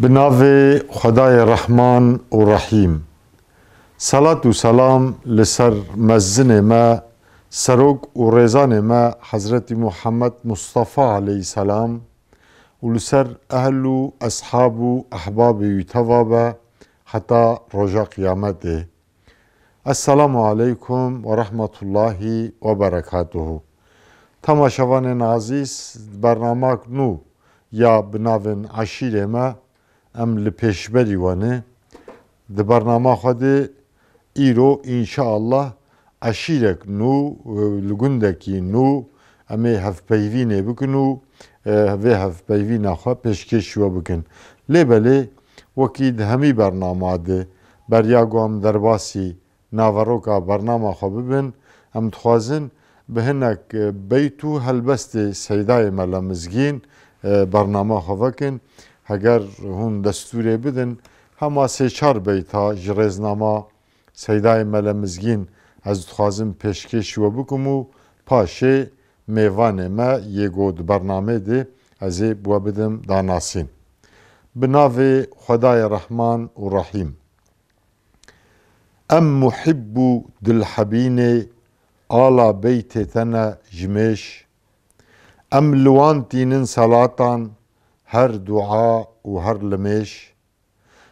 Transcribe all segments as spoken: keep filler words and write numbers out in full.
Bi navê Xwedayê Rehman û Rehîm. Selat û selam li ser mezinê me, serok û rêzanê me Hezretî Muhammed Mustafa aleyhisselam û li ser ehl û eshab û ehbabê wî teva be heta roja qiyametê. Esselamu aleykum ve rahmetullahi ve berekatuhu. Temaşevanên azîz, bernamak nû ya bi navên eşîrê me, em li pêşberî we ne. Di bernama xwe de îro, înşaallah, eşîrek nû, li gundekî nû, em ê hevpeyvînê bikin û, e, vê hevpeyvîna xwe pêşkêşî we bikin. Lê belê, wekî di hemî bernama de, beriya ku em derbasî naveroka bernama xwe bibin, em dixwazin bi hinek, e, beyt û helbestê Seydayê Mele Mizgîn, e, bernama xwe vekin. Heger hûn destûrê bidin, hema sê çar beyta ji rêznama Seydayê Mele Mizgîn ez dixwazim pêşkêşî we bikim û paşê mêvanê me yê ku di bernamê de ez ê bi we bidim danasîn. Bi navê Xwedayê Rehman û Rehîm. Em muhîb û dilhebînê ala beytê te ne ji mêş. Em li wan tînin selatan her dua û her limêş.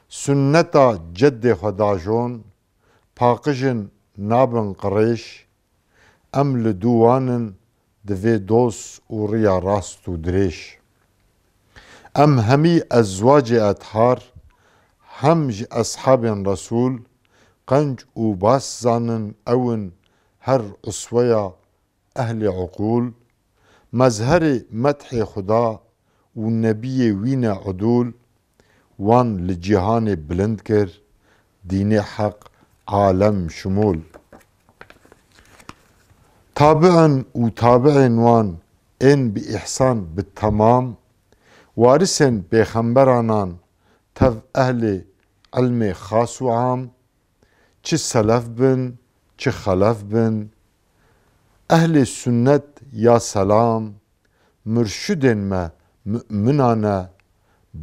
Sunneta ceddê xwe dajon, paqij in nabin qirêş. Em li dû wan in, divê doz û riya rast û dirêj. Em hemî ezwacê ethar, hem ji eshabên Resûl, qenc û bas zanin, ew in her usweya ehlê uqûl. Mezherê methê Xuda û nebiyê wî ne udûl, wan li cîhanê bilind kir, dînê heq alem şimûl. Tabi'in û tabi'ên wan ên bi îhsan bi temam, warisên pêxemberanan tev ehlê ilmê xas û am, çi selef bin, çi xelef bin, ehlê sunnet ya selam, murşidên me mu'minan e,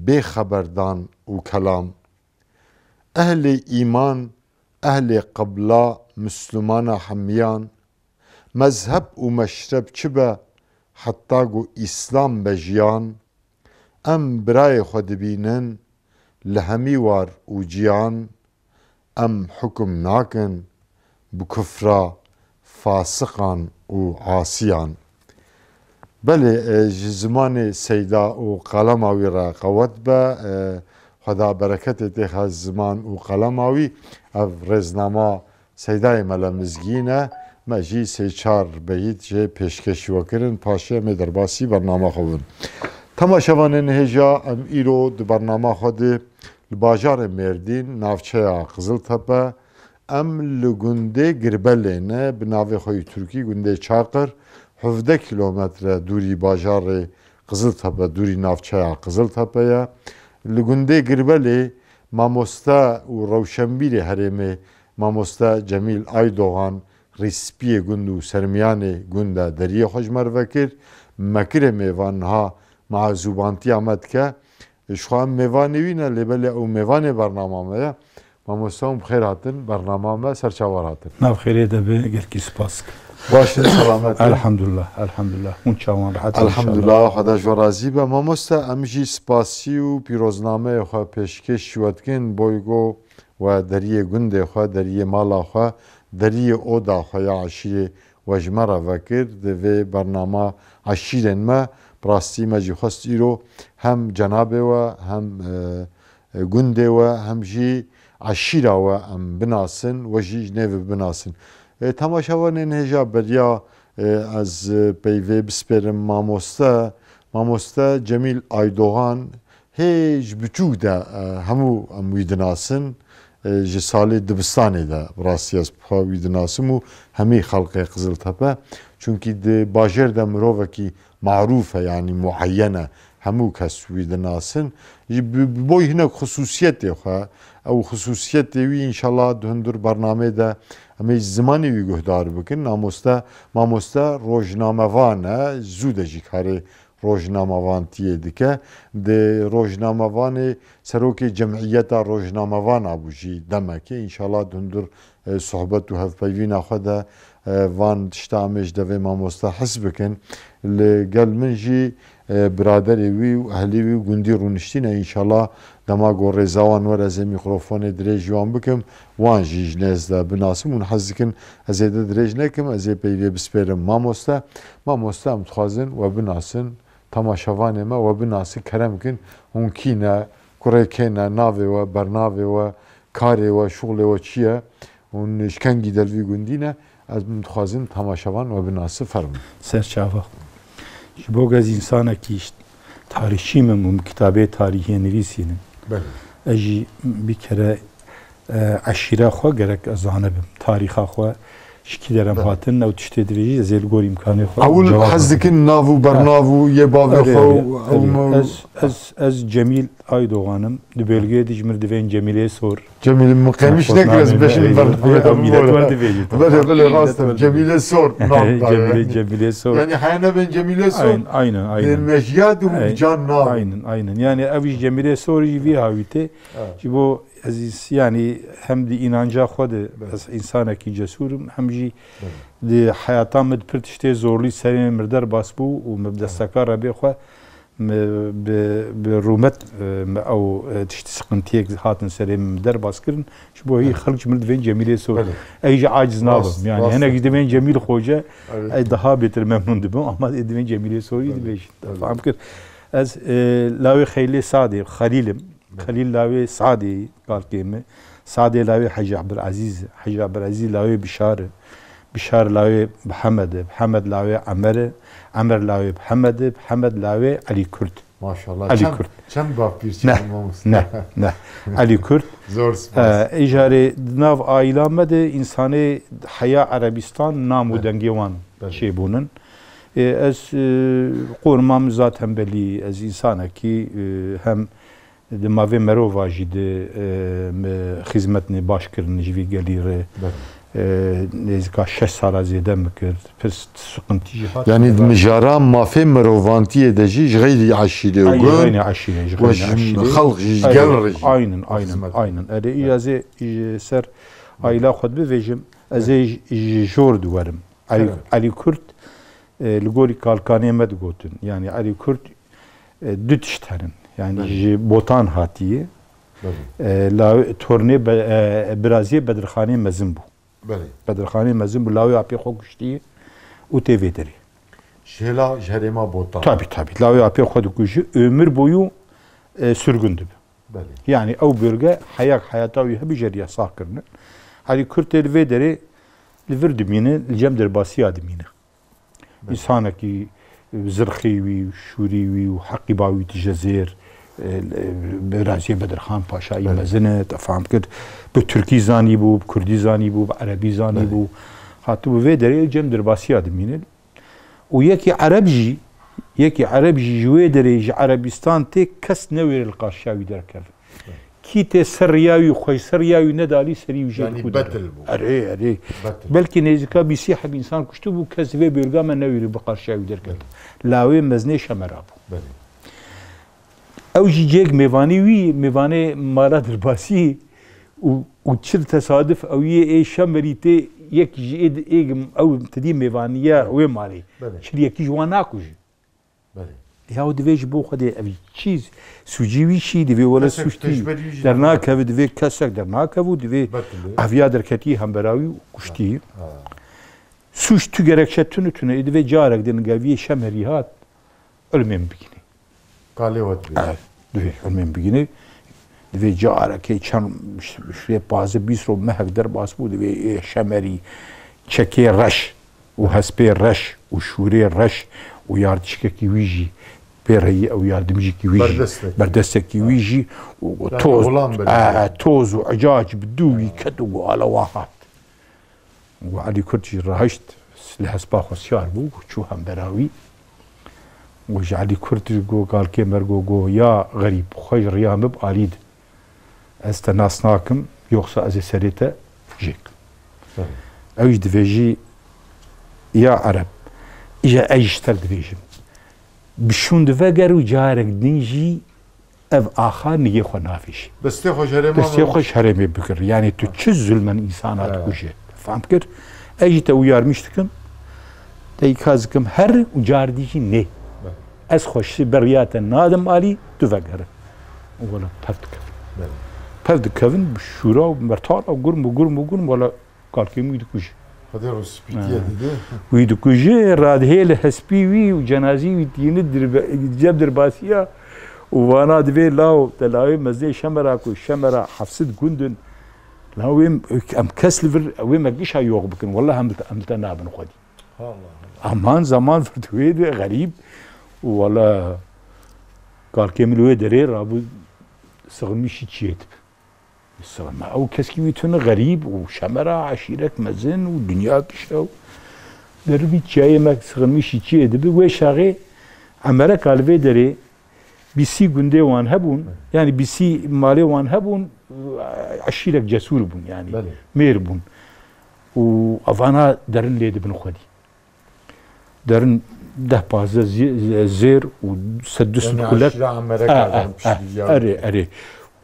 bê xeberdan û kelam. Ehlê îman, ehlê qibla, mislumana hemiyan, mezheb û meşreb çi be, heta ku îslam be jiyan, em birayê xwe dibînin li hemî war û ciyan, em hukum nakin bi kufra fasiqan û asiyan. Belê, e, ji zimanê Seyda û qelema wî re qewet be, e, Xweda bereketê têxe ziman û qelema wî. Ev rêznama Seydayê Mele Mizgîn e. Me jî sê çar beyît jê pêşkêşî we kirin, paşê em ê derbasî bernama xwe bin. Temaşevanên hêja, em îro di bernama xwe de li bajarê Mêrdîn, navçeya Qiziltepe, em li gundê Girbelê ne, bi navê xwe yî tirkî gundê Çaqir, hevdeh kîlometre dûrî bajarê Qiziltepe, dûrî navçeya Qiziltepe ye. Li gundê Girbelê mamoste û rewşenbîrê herêmê, mamoste Cemîl Aydogan, rîspiyê gund û sermiyanê gund e, deriyê xwe ji me re vekir. Me kirê mêvan niha, me zûbantiya me dike. Ji xwe em mêvanê wî ne, lê belê ew mêvanê bernama me ye. Mamoste hûn bi xêr hatin, bernama me ser çavan hatin. Nav xêrê de be, gelkî spas. Baş in, selamet in. Elhamdulillah, elhamdulillah. Hûn çawan rehet in, Elhamdulillah, inşallah. Xweda ji we razî be. Mamoste, em jî spasî û pîroznameyê xwe pêşkêş ji we dikin, boy go we deriyê gundê xwe, deriyê mala xwe, deriyê oda xwe ya eşîrê we ji me re vekir, di vê bernama eşîrên me, bi rastî me jî xwest îro hem cenabê we, hem, e, e, gundê we, hem jî eşîra we em binasin, we jî ji nêve binasin. E, temaşevanên hêja, beriya, e, ez, e, peyvê bispêrim mamoste, mamoste Cemîl Aydogan, hê ji biçûk de, e, hemû em wî dinasin. E, ji salê dibistanê de bi rastî ez bi xwe wî dinasim û hemî xelkê Qiziltepe. Çunkî di bajêr de mirovekî marûf e, yanî mueyyen e. Hemû kes wî dinasin. Ji bi, bi boy hinek xisûsiyetê xwe, ew xisûsiyetê wî înşallah di hundir bernamê de em ê ji zimanê wî guhdar bikin. Mamoste, mamoste rojnamevan e, zû de jî karê rojnamevantiyê dike. Di rojnamevanê serokê cemiyeta rojnamevan abû jî demekê. Înşallah di hundir, e, sohbet û hevpeyvîna xwe de, e, van tişta em ê ji devê mamoste hez bikin. Li gel min jî, e, biraderê wî û ehlê wî û gundî rûniştîne. Înşallah dema ku rêza wan were ez ê mîkrofonê dirêj ji wan bikim. Wan jî ji nêz de binasim û hez dikin ez ê de dirêj nekim, ez ê peyvê bispêrim mamoste. Mamoste em dixwazin we binasin, temaşevanê me we binasin, kerem kin, hûn kî ne, kurê kê ne, navê we, bernavê we, karê we, şuxlê we çi ye, hûn ji kengî de li vî gundî ne, ez min dixwazin temaşevan we binasin, fermin. Ser çava. Ji bo ez însanekî ji tarîxçî me û min kitabê tarîxê nivîsînim. Belê. Ez jî bir kere, e, eşîra xwe gerek ez zanibim. Tarîxa xwe ji kî derem Belê. hatin, ew tiştê divê jî ez ê li gor îmkanê xwe Ewil cewab hez bidim. dikin nav û bernav û yê bavê Erê, xwe erê, û ew erê. me Ez, ez, ez Cemîl Aydoğan im. Di bölgeyê de ji min divên Cemîlê Sor. Cemîl, min qemiş nekir ez beşim bernavê de. Millet wan dibêjin. Belê, belê, rast e. Cemîlê Sor, nav Cemîlê, Cemîlê Sor. Yani haya nebên Cemîlê Sor. Aynen, aynen, aynen. Dên mejiyat û Ay-, can nav. Aynen, aynen. Yani ev jî Cemîlê Sor jî vî hawîtê. Evet. Ji bo ez ins-, yani hem di înanca xwe de Belê. ez însanekî cesûr im, hem jî Belê. di heyata min de pir tiştê zorlî serê min derbas bû û min bi desteka Rebê xwe Me bi, bi rûmet, e, me ew, e, tiştî sıkıntiyek hatin serê min derbas kirin. Ji bo hî Evet. xelk ji min divên Cemîlê Sor. Belê. Ey jî aciz nabim. Rast, Yani rast. hinek ji divên Cemîl Xoce, Evet. ey daha bêtir memnun dibim. Ama ê divên Cemîlê Sorî Belê. dibêjin. Belê. Fam kir. Ez, e, lawê Xeylê Sadê, Xelîl im. Belê. Xelîl lawê Sadê, kalkê min. Sadê lawê Hecî Ebdulezîz, Hecî Ebdulezîz lawê Bişar e. Bişar lawê Mihemed e, Mihemed lawê Emer e, Emer lawê Mihemed e, Mihemed lawê Elî Kurd. Maşallah. Elî Çend, Kurd. çend bapîr Ne, çekî mamoste? ne, ne. Elî Kurd. Zor spas. E, îcarê di nav aîla me de însanê heya Erebîstan nam û Evet. dengê wan Evet. çêbûnin. E, ez, e, qorma min zaten belî, ez însanekî, e, hem Di mavê merova jî di, e, me xizmetnê baş kirin ji vî gelî re. Belê. E, nêzîka şeş sala zêde me kir. Pir sıkıntı jî hat. Yani di mijara mafê mirovantiyê de jî ji xeyrî eşîrê û Ay, ji gund xeyrî eşîrê, ji we xeyrî ji eşîrê. xelq jî, ji Ay, gel re jî. Aynen, aynen, Xizmet. aynen. Erê, î ez ê, î ser aîla xwe dibêjim. Ez ê ji, ji jor diwerim. Elî, Evet. Elî Kurd, e, li gorî kalkanê me digotin. Yani Elî Kurd, e, du tişt henin. Yani Belê. ji Botan hatiye. Belê. E, la, tornê be, e, biraziyê Bedirxanê mezin bû. Belê. Bedirxanê mezin bû, lawê apê xwe kuştiye û tê vê derê. Şêla ji herêma Botan. Tabii, tabii. Lawê apê xwe dikuje, ömür boyu, e, sürgün dibe. Belê. Yani ew bölge heyak heyata wî hebî jê re yasax kirine. Herî Kurd tê li vê derê li vir dimîne, li cem derbasiya dimîne. Belê. Însanekî zirxê wî, şûrî wî û heqîba wî tije zêr, e, e, biraziyê Bedirxan Paşayî Belê. mezin e, te fam kir. Bi Tirkî zanîbû, bi Kurdî zanîbû, bi Erebî zanîbû. Belê. Hatibû vê derê li cem derbasiya dimîne. Û yekî Ereb jî, yekî Ereb jî ji wê derê ji Erebîstan tê kes newêre li qarşiya wî derkeve. Kî tê ser riya wî, xwe ji ser riya wî nedalî, serî wî jê Yani dikû betil dere. bû. Erê, erê. Betil. Belkî nêzîka bîsî heb însan kuştibû, kes vê bölga me newêrî bi qarşiya wî derkeve. Lawê mezinê Şemera bû. Belê. Ew jî cêk mêvanî wî, mêvanê mala dirbasî û, û çil tesaduf ew yê ê Şemerî tê yek ji ê, ê, ew tedî mêvaniya Belê. wê malê. Belê. Çil yekî ji wan nakuje. Belê. Ya û divê ji bo Xwedê ev çî sûcî wî çî divê wele Kesek sûctî pêşberî wî jî dernakeve, divê kesek dernakeve û divê Betilê. aviya derketî hembera wî û kuştî. Ha. Sûc tu gerekçe tune tune, ê divê carek din geviyê Şemerî hat, ilmên bigînî. Kalê we dibê. Evet, divê ilmên bigînî. Divê carekê çend şê pazdeh bîst ro mehek derbas bû, divê ê Şemerî çekê reş û hespê reş û şûrê reş û yardişkekî wî jî pê reyî ew yardimcîkî wî jî, Berdestekî. berdestekî wî jî û Yani toz, oğlan berdestekî. e, e, toz û ecac bi dû wî ket û got, "Ala wa hat." Û Elî Kurd jî rahişt, li hespa xwe siyar bû, çû hembera wî. Û ji Elî Kurd jî got, kalkê me re got, got, "Ya xerîb, xwe ji riya min bi alî de. Ez te nas nakim, yoksa ez ê serê te jêk." Tabii. Ew jî divêjî, "Ya Ereb, îja ez ji te re dibêjim. Bi şûn diveger û carek din jî ev axa nigê xwe navêjî. Destê xwe ji herêma Destê xwe ji herêmê bikir. Yani tu çi zulmen insana dikuje. Fam kir? Ez jî te uyarmış dikim. Te îkaz dikim her û car dî jî nê. Ez xwe şi beriya te nadim alî, tu vegere. Û wela pev dikevin. Pev dikevin, bi şûra û mertala û gurm û gurm û gurm, wela Kalkê min wî dikuje. Xwedê rûspîtiye dide. Wî dikuje, radihêle hespî wî û cenazî wî tîni dirbe-, cem dirbasiya û vana divê law, te lawê mezê Şemera ku Şemera hefsed gund in. Law wê em kes li vir, wê me gişa yox bikin. Wela em li te, em li te nabin xwedî. Allah Allah. Aman zaman vir di wê de xerîb û wela kalkê min li wê derê rabû sixin wî şî çiyê dibe. Sixin me ew keskî wî tune xerîb û Şemera eşîrek mezin û dinya kişe û derivî çiyayê me sixin wî şî çiyê dibe. Wê şaxê Emereka li vê derê bîsî gundê wan hebûn, yani bîsî malê wan hebûn, eşîrek cesûr bûn yani. Belê. Mêr bûn. Û evana derin lê dibin xwedî. Derin deh pazdeh zê-, zêr û sed du sed kulek. Eşîra Emereka derin piştî ya. Erê, erê.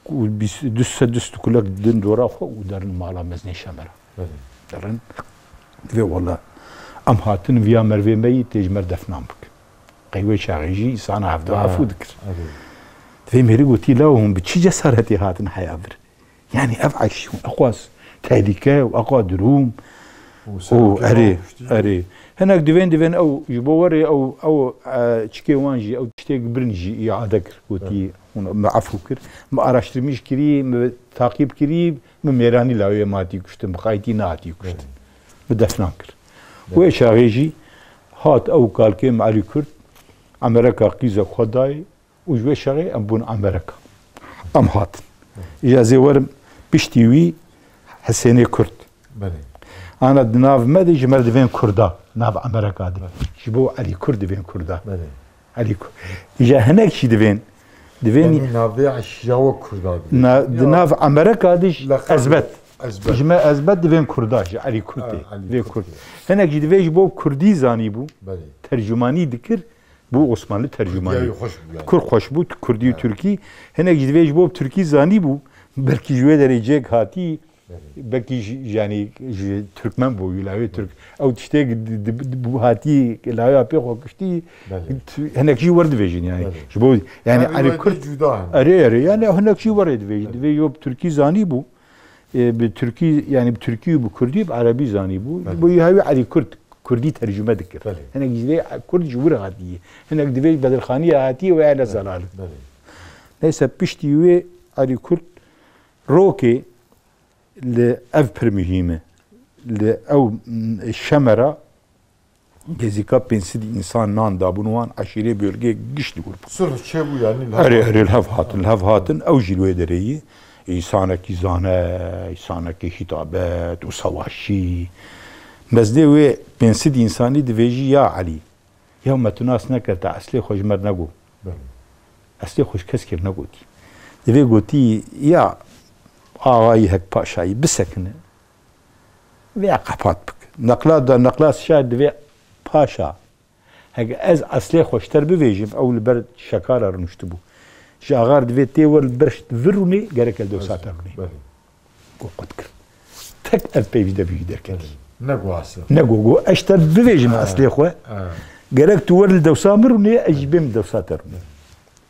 Û bîst, du sed du sed kulek din dora xwe û derin mala mezinê Şemera. Belê. Derin. Divê wela em hatin viya mervê me yî tê ji mer defnan bikin. Qey wê çaxê jî însana hevdû efû dikir. Divê mêrî gotî, la hûn bi çi cesaretê hatin heya vir? Yani ev eşî û eqas tehlîke û eqa dirûm û erê, erê. Hinek divên, divên ew ji bo werê ew, ew, e, çikê wan jî, ew tiştê birin jî îade kir. Gotî, hûn me efû kir. Me araştirmîş kirî, me taqîb kirî, me mêranî lawê me hatî kuştin, bi xaytî nehatî kuştin. Me defnan kir. Wê çaxê jî hat ew kalkê me Elî Kurd, Emereka qîzek xwe dayê, û ji wê şerê em bûn Amereka. Em hatin. Îja ez ê werim piştî wî Hisênê Kurd. Belê. Ana di nav me de ji me re divên Kurda, nav Amereka de. Belê. Ji bo Elî Kurd divên Kurda. Belê. Elî Kurd. Îja hinek jî divên, divên Yanî navê eşîra we Kurda dibê. Na-, di nav Amereka de ji Ezbet. Ezbet. Ji me Ezbet divên Kurda, ji Elî Kurd Ha, tê. Elî Divê Kurd Kurd. tê. Hinek jî divê ji bo Kurdî zanî bû. Belê. Tercümanî dikir. Bû Osmanlı tercümanî. Kurdî xweş bû yani. Kur xweş bû, Kurdî û Tirkî. Hinek ji divê ji bo Tirkî zanî bû, belkî ji wê derê cêk hatî, belkî ji, yani ji Türkmen bû, lawê Türk. Ew tiştê di, di, di, bû hatî, lawê apê xwe kuştî, Belê. tu-, hinek jî wer divêjin yani. Belê. Ji bo, yani Her Elî rivayetê Kurd. cuda yani. Erê, erê, yani hinek jî werê divêjin. Divê ji bo Tirkî zanî bû. E, bi Tirkî, yani bi Tirkî û bi Kurdî, bi Erebî zanî bû. Belê. Ji bo yî hewî Elî Kurd. Kurdî tercüme dikir. Belê. Hinek jî divê Kurd ji wir hatiye. Hinek divê ji Bedirxaniye hatiye û ya ne Belê. zelal. Belê. Neyse piştî wê Elî Kurd rokê li ev pir muhîm e. Li ew, m, Şemera gezîka pênc sed însan nan dabûn wan eşîrê bölgê giş li wir bû. Sulh çêbû yani li Erê, hev erê, li hev hatin, li hev hatin. Ew jî li wê derê yî. Însanekî zane, însanekî hîtabet û savaşçî. Mezdê wê pênc sed însanî divêjî, ya Elî, ya me tu nas nekir, te eslê xwe ji me re nego. Belê. Eslê xwe ji kes kir negotî. Divê gotî, ya axayî hek paşayî bisekine, vê qepat bike. Neqla da, neqla şair divê paşa. Heke ez eslê xwe ji te re bivêjim, ew li ber şekara rûniştibû. Ji axar divê tê we li ber vir rûnê, gerek li dewsa te rûnê. Belê. Got qut kir. Tek ev peyvî de bî derketî. Belê. Ne got eslê xwe. Ne got, got, ez ji te re bivêjim Ha. eslê xwe. Ha. Gerek tu wer li dewsa min rûnê, ez jî bêm li dewsa te rûnê.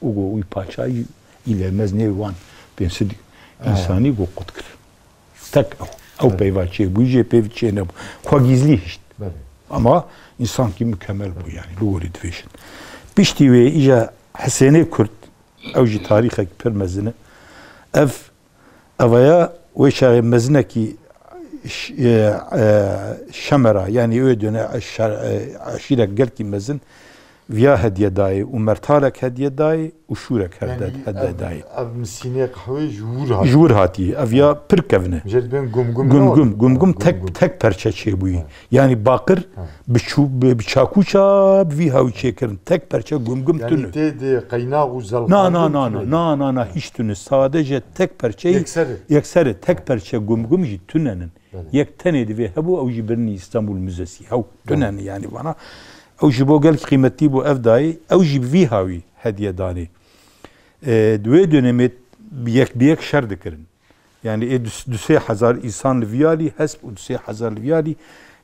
Û got, wî paşayî î lê mezinê wan pênc sed Ha. însanî got qut kir. Tek ew. Ew Evet. peyva çêbû, jê peyv çê nebû. Xwe gîzlî hişt. Belê. Ama însankî mukemel bû yani, li gorî divêjin. Piştî wê îja Hisênê Kurd, ew jî tarîxek pir mezin e. Ev, evaya wê çaxê mezinekî ş-, e, e, Şemera, yani wê döne şer-, e, eşîrek gelkî mezin, viya hediye dayê û mertalek hediye dayê û şûrek herde-, Yani hediye ev, dayê. ev misînê qehwê ji wir hatiye. Ji wir hatiye. Ev ya pir kevin e. Jê dibên gumgum ne Gumgum, were? gumgum Ha, tek, gumgum. tek perçe çêbûyî. Ha. Yani baqir Ha. bi çû-, bi, bi çakûça bi vî hawî çêkirin. Tek perçe gumgum Yani tune. tê de qeynax û Na, na, zelqandin na, tune. na, na, na, na, hiç tune. Sadece tek perçe Yekser e. yekser e. Tek perçe gumgum jî tunenin. Belê. Yek tenê divê hebû, ew jî birinî Îstanbul Müzesi. Hew Belê. tunen yani vana. Ew ji bo gelek qîmetî bû ev dayê. Ew jî bi vî hawî hediye danê. E, di wê dönemê yek bi yek şer dikirin. Yani ê du, du sê hezar însan li vî alî hesp û du sê hezar li vî alî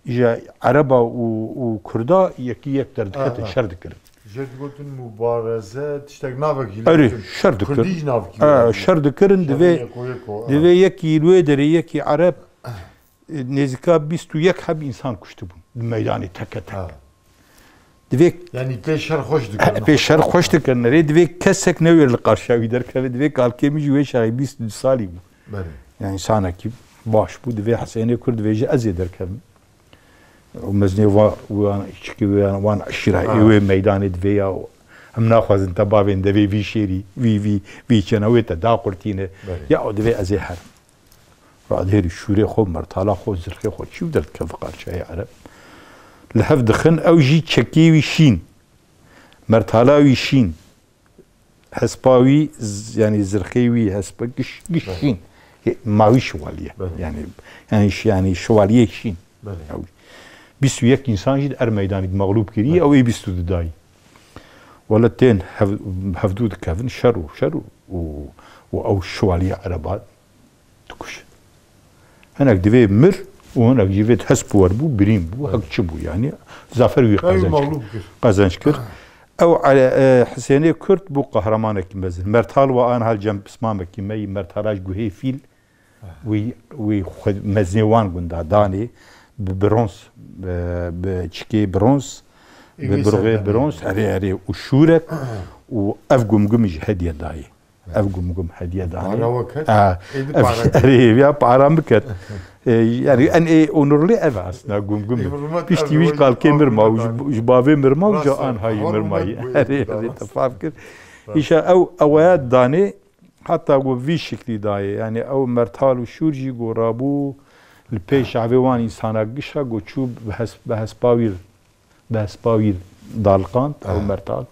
îja Ereba û, û Kurda yekî yek derdiketin, şer dikirin. Jê digotin mubareze, tiştek navekî lê Erê, dikin. Şer dikirin. Kurdî jî navekî Ha, wê. Şer dikirin, Şer divê, yeko yeko, ha. Divê yekî li wê derê yekî Ereb, e, nêzîka bîst û yek heb însan kuştibûn. Di meydanê teke tek. Ha. Divê Yani pê şer xweş dikirin. Pê şer xweş dikirin. Rê divê kesek newêr li qarşiya wî derkeve. Divê kalkê min jî wê çaxê bîst û du salî bû. Belê. Yani insanekî baş bû. Divê Hesênê Kurd divê jî ez ê derkevim. Û mezinê wa, wan, çikî wan, wan eşîra Ha. ê wê meydanê divê ya. Em naxwazin te bavên devê vî şêrî, vî, vî, vî çêna wê te daqurtîne. Belê. Ya o divê ez ê herim. Radêrî şûrê xwe, mertala xwe, zirxê xwe çî derdikeve qarçeyê Ereb. Li hev dixin, ew jî çekê wî şîn. Mertala wî şîn. Hespa wî, z-, yani zirxê wî, hespa giş, giş Belê. Şîn. Ye, mawî şiwaliye. Belê. Yani, yani, şi-, yani şiwaliye şîn. Belê. Ew bîst û yek însan jî di er meydanî mexlûb kiriye, Belê. Ew ê bîst û du dayî. Wele tên hev-, hevdû dikevin, şer û, şer û, û, û ew şiwaliye Ereba dikuje. Hinek divê mir û hinek jî vê hesp wer bû, birîn bû, hek çi bû yani. Zafer wî Ew qezenç kir. Mexlûb kir. Qezenç kir. Ew Ele-, e, Hisênê Kurd bû qehremanekî mezin. Mertal wa an hal cem pismamekî me yî Mertala ji guhê fîl wî, wî xwe mezinê wan gunda danê bi bronz, e, bi çikê bronz, Ê bi wê burxê serdenê. Bronz, erê, erê û şûrek û ev gumgum jî hediye dayê. Ev gumgum hediye danê. Para we ket? Ha, Ê di ev, para ket. Erê, ya para min ket. E, yani en ê onurlu ev aslında gumgum. Ê, hurmet Piştî ev wî ji wê kalkê mir ma û ji, danê. Ji bavê mir ma û ji Rast e. Anhayî mir ma yî. Hurmet bu Erê, ê erê, te fam kir. Îşa ew, ew ya danê hatta go vî şiklî dayê. Yani ew mertal û şûr jî go rabû li pêş avê wan însana gişa go çû bi hes-, bi hespa wî Bi hespa wî daliqand, ew mertal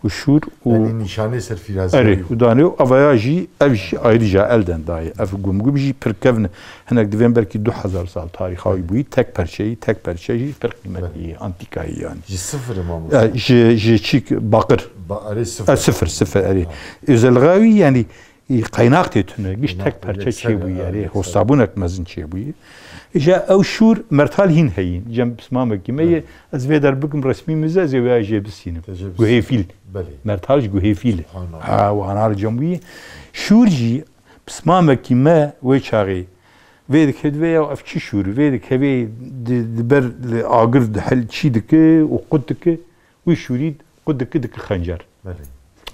û şûr û Yani nîşanê serfîrazî Erê, û danê û avaya jî, ev jî ayrıca elden dayê. Ev gumgum jî pir kevn e. Hinek divên belkî du hezar sal tarîxa wî bûyî, tek perçeyî, tek perçe jî pir qîmetî yê, antîkayî yani. Ji sifir e mamoste. E, ji, ji çîk baqir. Ba-, erê sifir. E, sifir, sifir, erê. Özelliği wî yani, Î, qeynaq tê tune, giş tek perçe çêbûye, erê, hostabûnek mezin çêbûye. Îja ew şûr mertal hîn heyîn. Cem pismamekî me ye, ez vê der bikim resmî mize, ez ê wê jê bisînim. Guhê fîl. Belê. Mertal ji guhê fîl e. Ana. Ha, û ana li cem wî. Şûr jî pismamekî me wê çaxê. Vê dike divê ya ev çi şûr? Vê dike vê di, di ber li agir dihel çî dike û qut dike. Wî şûrî qut dike dike xencer. Belê.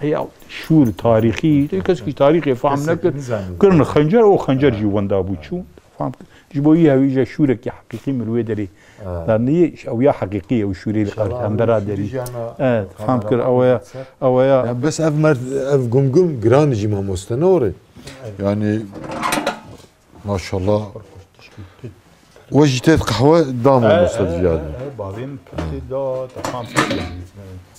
Ya şûr tarîxî, kes kî tarîxê fam Kesek nekir. Nizanî. Kirin xencer, o xencer jî wenda bû çû. Fam kir. Ji bo yî hewî je şûrekî heqîqî min wê derê. Ha. Dar niyê, ew ya heqîqî ye, ew şûrê li İnşallah qer-, hembera ew derî. Şûrî jana Evet, fam kir, kamera ew ya, bakın. Ew ya. Ya bes ev mert, ev gumgum giran jî mamoste ne ore. Yani Maşallah. We jî tê qehwe da mamoste Ziyad. Bavê min pirtê da, te fam kir.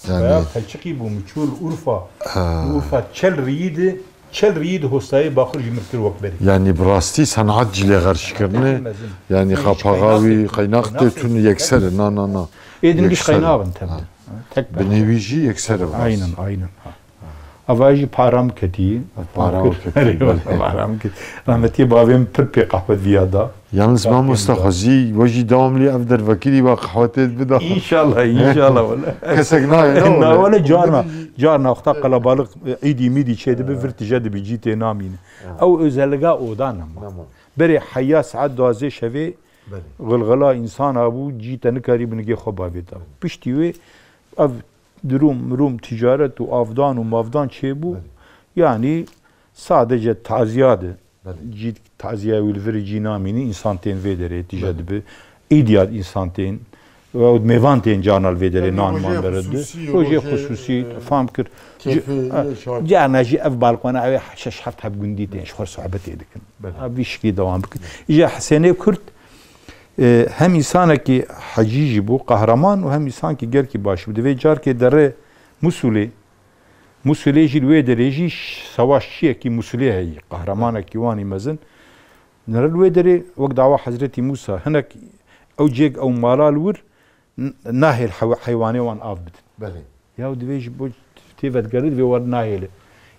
Yani Baya Xelçiqî bû, min çû li Urfa. Ha. Li Urfa çel riyî di, çel riyî di hostayê Baxur jî min kir wek berî. Yani bi rastî senat cilê xerçkirinê. Mezin. Yani Hiç xapaxa qeynaxê wî, qeynaq tê tun yekser e. Na, na, na. Ê din giş Yekser e. Qeynaxin tevde. Ha. Tek Binê wî jî yekser e bi rastî. Aynen, aynen. Ha. Ava jî para min ketî. Para min ketî, belê. Para min ketî. Rahmetî bavê min pir pê qehwe diya da. Yalnız mamosta Xwezî, we jî dewamlî ev dervekirî ve qehwe tê bida. İnşallah, inşallah wele. Kesek nayê, ne Na wele? Wele carna, carna wexta qelebalık, îdî mîdî çê dibi, vir tije dibi, cî tê namîne. Ew özelliga odan ama. Berê heya saet duwazdeh şevê Belê. Gılgıla insan abû, cî te nikarî binigê xwe bavê da. Piştî wê ev Durum, mirum, ticaret û avdan û mavdan çêbû. Belê. Yani sadece taziya de. Belê. Cî taziya wî li vir cî namînî, însan tên vê derê tije Belê. Dibi. Îdî ya însan tên, weyahût mêvan tên carna li vê derê Yani nan rojê man bere di. Xusûsî, Rojê rojê, xusûsî, e, fam kir. Keyfê Ji-, yê şart. Carna jî ev balkona ew ê şeş heft heb gundî tên, ji xwe sohbetê dikin. Belê. Ha, vî şiklî dewam bikin. Îja Hesênê Kurd, E, hem însanekî hecî jî bû, qehreman û hem însankî gelkî baş bû. Divê carkê derê Musulê, Musulê jî li wê derê jî ş-, savaşçiyekî Musulê heyî, qehremanekî wanî mezin. Nere li wê derê wek dawa Hezretî Musa, hinek ew cêk ew mala li wir, n-, nahêl hew-, heywanê wan av bidin. Belê. Ya divê ji bo tê vedigerin, divê wan nahêle.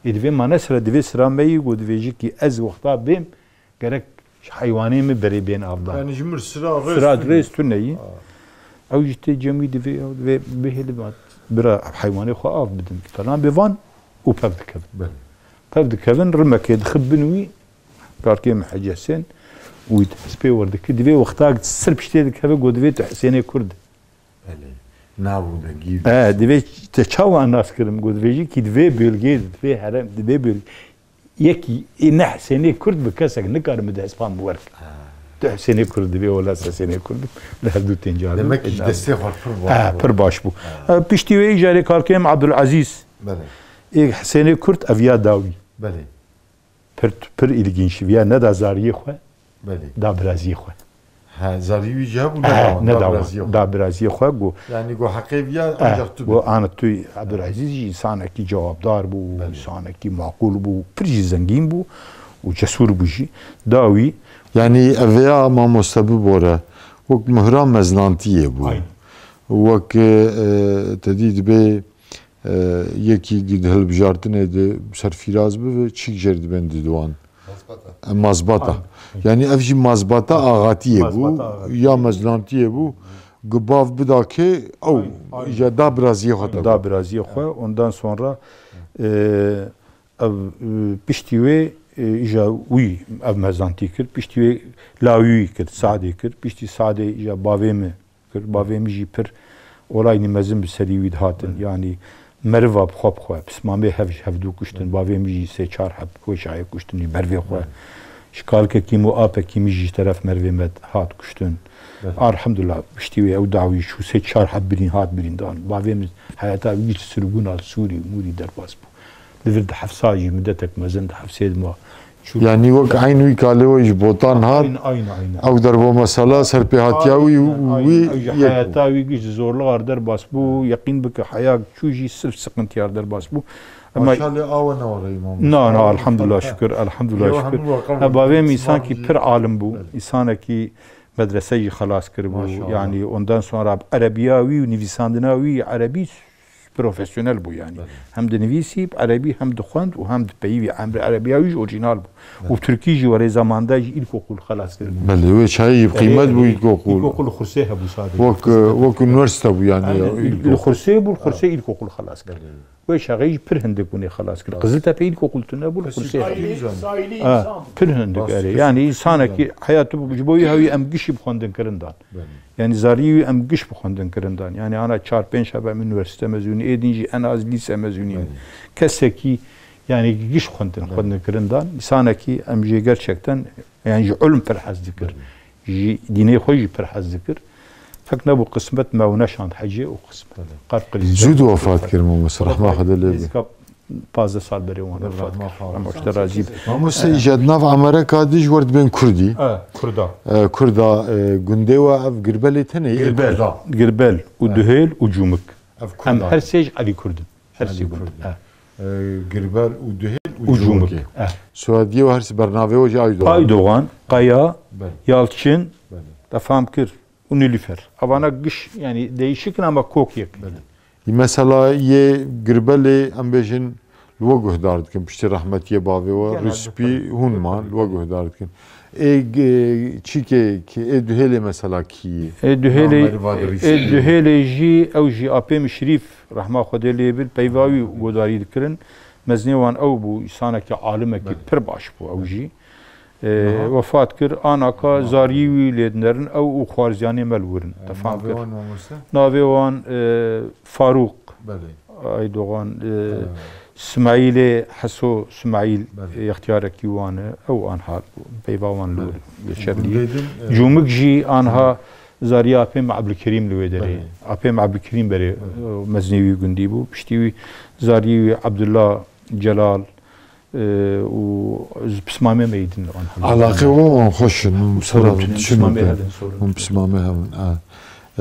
Ê divê mane sira, divê sira me yî, ku divê jî kî ez wexta bêm, gerek ji heywanê min berê bên avdan. Yani ji mir sira rêz Sira tune. Rêz tune yî. Ha. Ew jî tê cem wî divê, ew divê bihêle, bira heywanê xwe av bidin. Falan bê van û pev dikevin. Belê. Pev dikevin, rimekê dixin bin wî, karkê min Hecê Hesên, û wî hespê werdikir. Divê wexta ser piştê dikeve, got divê tu Hesênê Kurd. Belê. Nav û dengî. E, divê te çawa nas kirim? Got divê jî kî divê bölgê, divê herem, divê bölgê. Yekî ê ne Hesênê Kurd bi kesek nikare min destpan bi werk. Ha. Tu Hesênê Kurd divê, wela Hesênê Kurd li hevdû tên carî. Demek ki destê xwe pir baş Ha, bû. Pir baş bû. Ha. E, piştî wê îjarê karkêm Abdulazîz. Belê. Ê Hesênê Kurd eviya dawî. Belê. Pir, pir ilginç. Viya neda zariyê xwe, Belê. Da biraziyê xwe. Ha, zarî wî jî hebû, He, neda, neda neda biraziyê xwe. Da biraziyê xwe, got. Yani got heqê viya Eh, ancak tu got, bidî. Ana tu, Abdulazîz jî insanekî cewabdar bû, Belê. insanekî maqûl bû, pir jî zengîn bû û cesûr bû jî. Da wî Yani ev ya mamoste bibore, wek mihra meznantiyê bû. Aynen. Wek, e, te dî dibê, e, yekî di hilbijartinê de serfîraz bibe, çîk jêr dibên didiwan. Mazbata. E, mazbata. Aynen. Yani ev jî mazbata axatiyê bû, Mazbata axatiyê. Ya meznantiyê bû, ku bav bida kê ew Aynen, aynen. Îja da biraziyê xwe te Da got. Biraziyê xwe, ondan sonra, e, ev, e, piştî wê, e, îja wî ev mezantî kir, piştî wê lawî wî kir, Sadê kir, piştî Sadê îja bavê min kir. Bavê min jî pir olaynî mezin bi serî wî dihatin. Hı. Yanî meriva bi xwe bi xwe, pismamê hev ji hevdû kuştin. Hı. Bavê min jî sê çar heb wê çayê kuştin jî mervê xwe. Hı. Ji kalkekî min û apekî min jî ji teref mervê me hat kuştin. Hı. Elhamdulillah, piştî wê ew dawî çû, sê çar heb birîn hat birîndan. Bavê min heyata wî ji sirgûna Sûrî û Mûrî derbas bû. Li vir di hefsa jî midetek mezin di hefsê de ma. Çû- Yani wek eyn wî kalê we ji Botan hat, Aynen, aynen, aynen. Ew derbo mesela serpêhatiya wî û Aynen, wî aynen. Ew jî yek bû. Heyata wî giş zorluğar derbas bû. Yeqîn bike heya çû jî sirf sıkıntıyar derbas bû. Ama Maşallah awe ne were Îmam Na, na, Mustafa. Elhamdülillah şükür, elhamdülillah Yo, şükür. Hemû waqe Ha, bavê min Îslam însan ki jî. Pir alim bû. Evet. Însanekî medrese jî xelas kiribû. Maşallah. Yani ondan sonra erebiya wî û nivîsandina wî erebî profesyonel bû yani. Belê. Hem dinivîsî bi erebî, hem dixwend û hem dipeyivî. Emrê erebiya wî jî orîjinal bû. Belê. Û tirkî jî werê zamanda jî îlkokul xelas kirin. Belê, wê çayî Belê, qîmet bû belê. Îlkokul. Îlkokul Xursê hebû sadece. Wek, wek üniversite bû yani. Aynen, îl-, îl-, li Xursê bû, li Xursê îlkokul xelas kirin. Belê. Wê çaxê jî pir hindik bûnê xelas kirin. Belê. Qiziltepe îlkokul tune bû, li Xursê hebû. Sahili, sahili Ha, insan. Pir hindik Bas erê. Kuşî Yani kuşî însanekî yani. Heya tu ji bo wî hewî em gişî bi xwendin kirin dan. Belê. Yani zarî wî em giş bi xwendin kirin dan. Yani ana çar pênc hebe em unîversîte mezûnî, ê din jî en az lîse mezûnî. Belê. Kesekî yani giş xwendin, Belê. Xwendin kirin dan. Însanekî em jê gerçekten yani ji ilm pir hez dikir. Belê. Ji dînê xwe jî pir hez dikir. Fek nebû qismet me û neşand hecê û qismet. Belê. Qalb qilîz Zû de wefat kir mamoste, rehma Xwedê lê be. Nêzîka pazdeh sal berê wan wefat kir. Rehma Xwedê. Rehma Xwedê razî be. Mamoste, îja di nav Amereka de ji wer dibên Kurdî. E, Kurda. E, Kurda, e, gundê we ev Girbelê tenê yê Girbel. Kurda. Girbel û E. Duhêl û Cûmik. Ev Kurda. Em her sê ji Elî Kurd in. Her Elî sê Kurd. Kurd. E. E, Girbel û Duhêl û Û Cûmik. Cûmik. E. Soyadiyê we her sê bernavê we jî Aydogan. Aydogan, Kaya, Belê. Yalçin, Belê. Te fam kir. Û Nilüfer. Evana giş, yani değişik in ama kok yek. Belê. Mesela yê Girbelê em bêjin li we guhdar dikin, piştî rehmetiyê bavê we, Genelde Rûspî tabii. Hûn man, Tabii. Li we guhdar dikin. Ê g-, çîkê ki, ê Duhêlê mesela kî yî? Ê Duhêlê, Nameri Vadirî. Ê Duhêlê jî, ew jî apê min Şirîf, rehma Xwedê lê bir, peyva wî godarî dikirin. Mezinê wan ew bû, însanekî alimekî Belê. Pir baş bû ew jî. E, Aha. Wefat kir, anaka zariyê wî lê dinerin, ew û xwarzyanê me li wir in. E, Te fam navê kir. Wan mamoste? Navê wan, e, Farûq Belê. Aydogan, e, Evet. Smaîlê Heso Smaîl, Belê. E, extiyarekî wan e, ew anha peyva wan li wir Belê. Li Çerlî. Gundê din, e, Cûmik jî anha zariyê apê me Ebdulkerîm li wê derê. Belê. Apê me Ebdulkerîm berê, Belê. E, mezinê wî gundî bû. Piştî wî zariyê wî Ebdullah Celal, E, û ji pismamê me yî din an Elaqê we wan xweş in, hûn sera Sorun tune, tişin pismamê bike. Hevin, sorun Hûn tune. Pismamê hevin, a.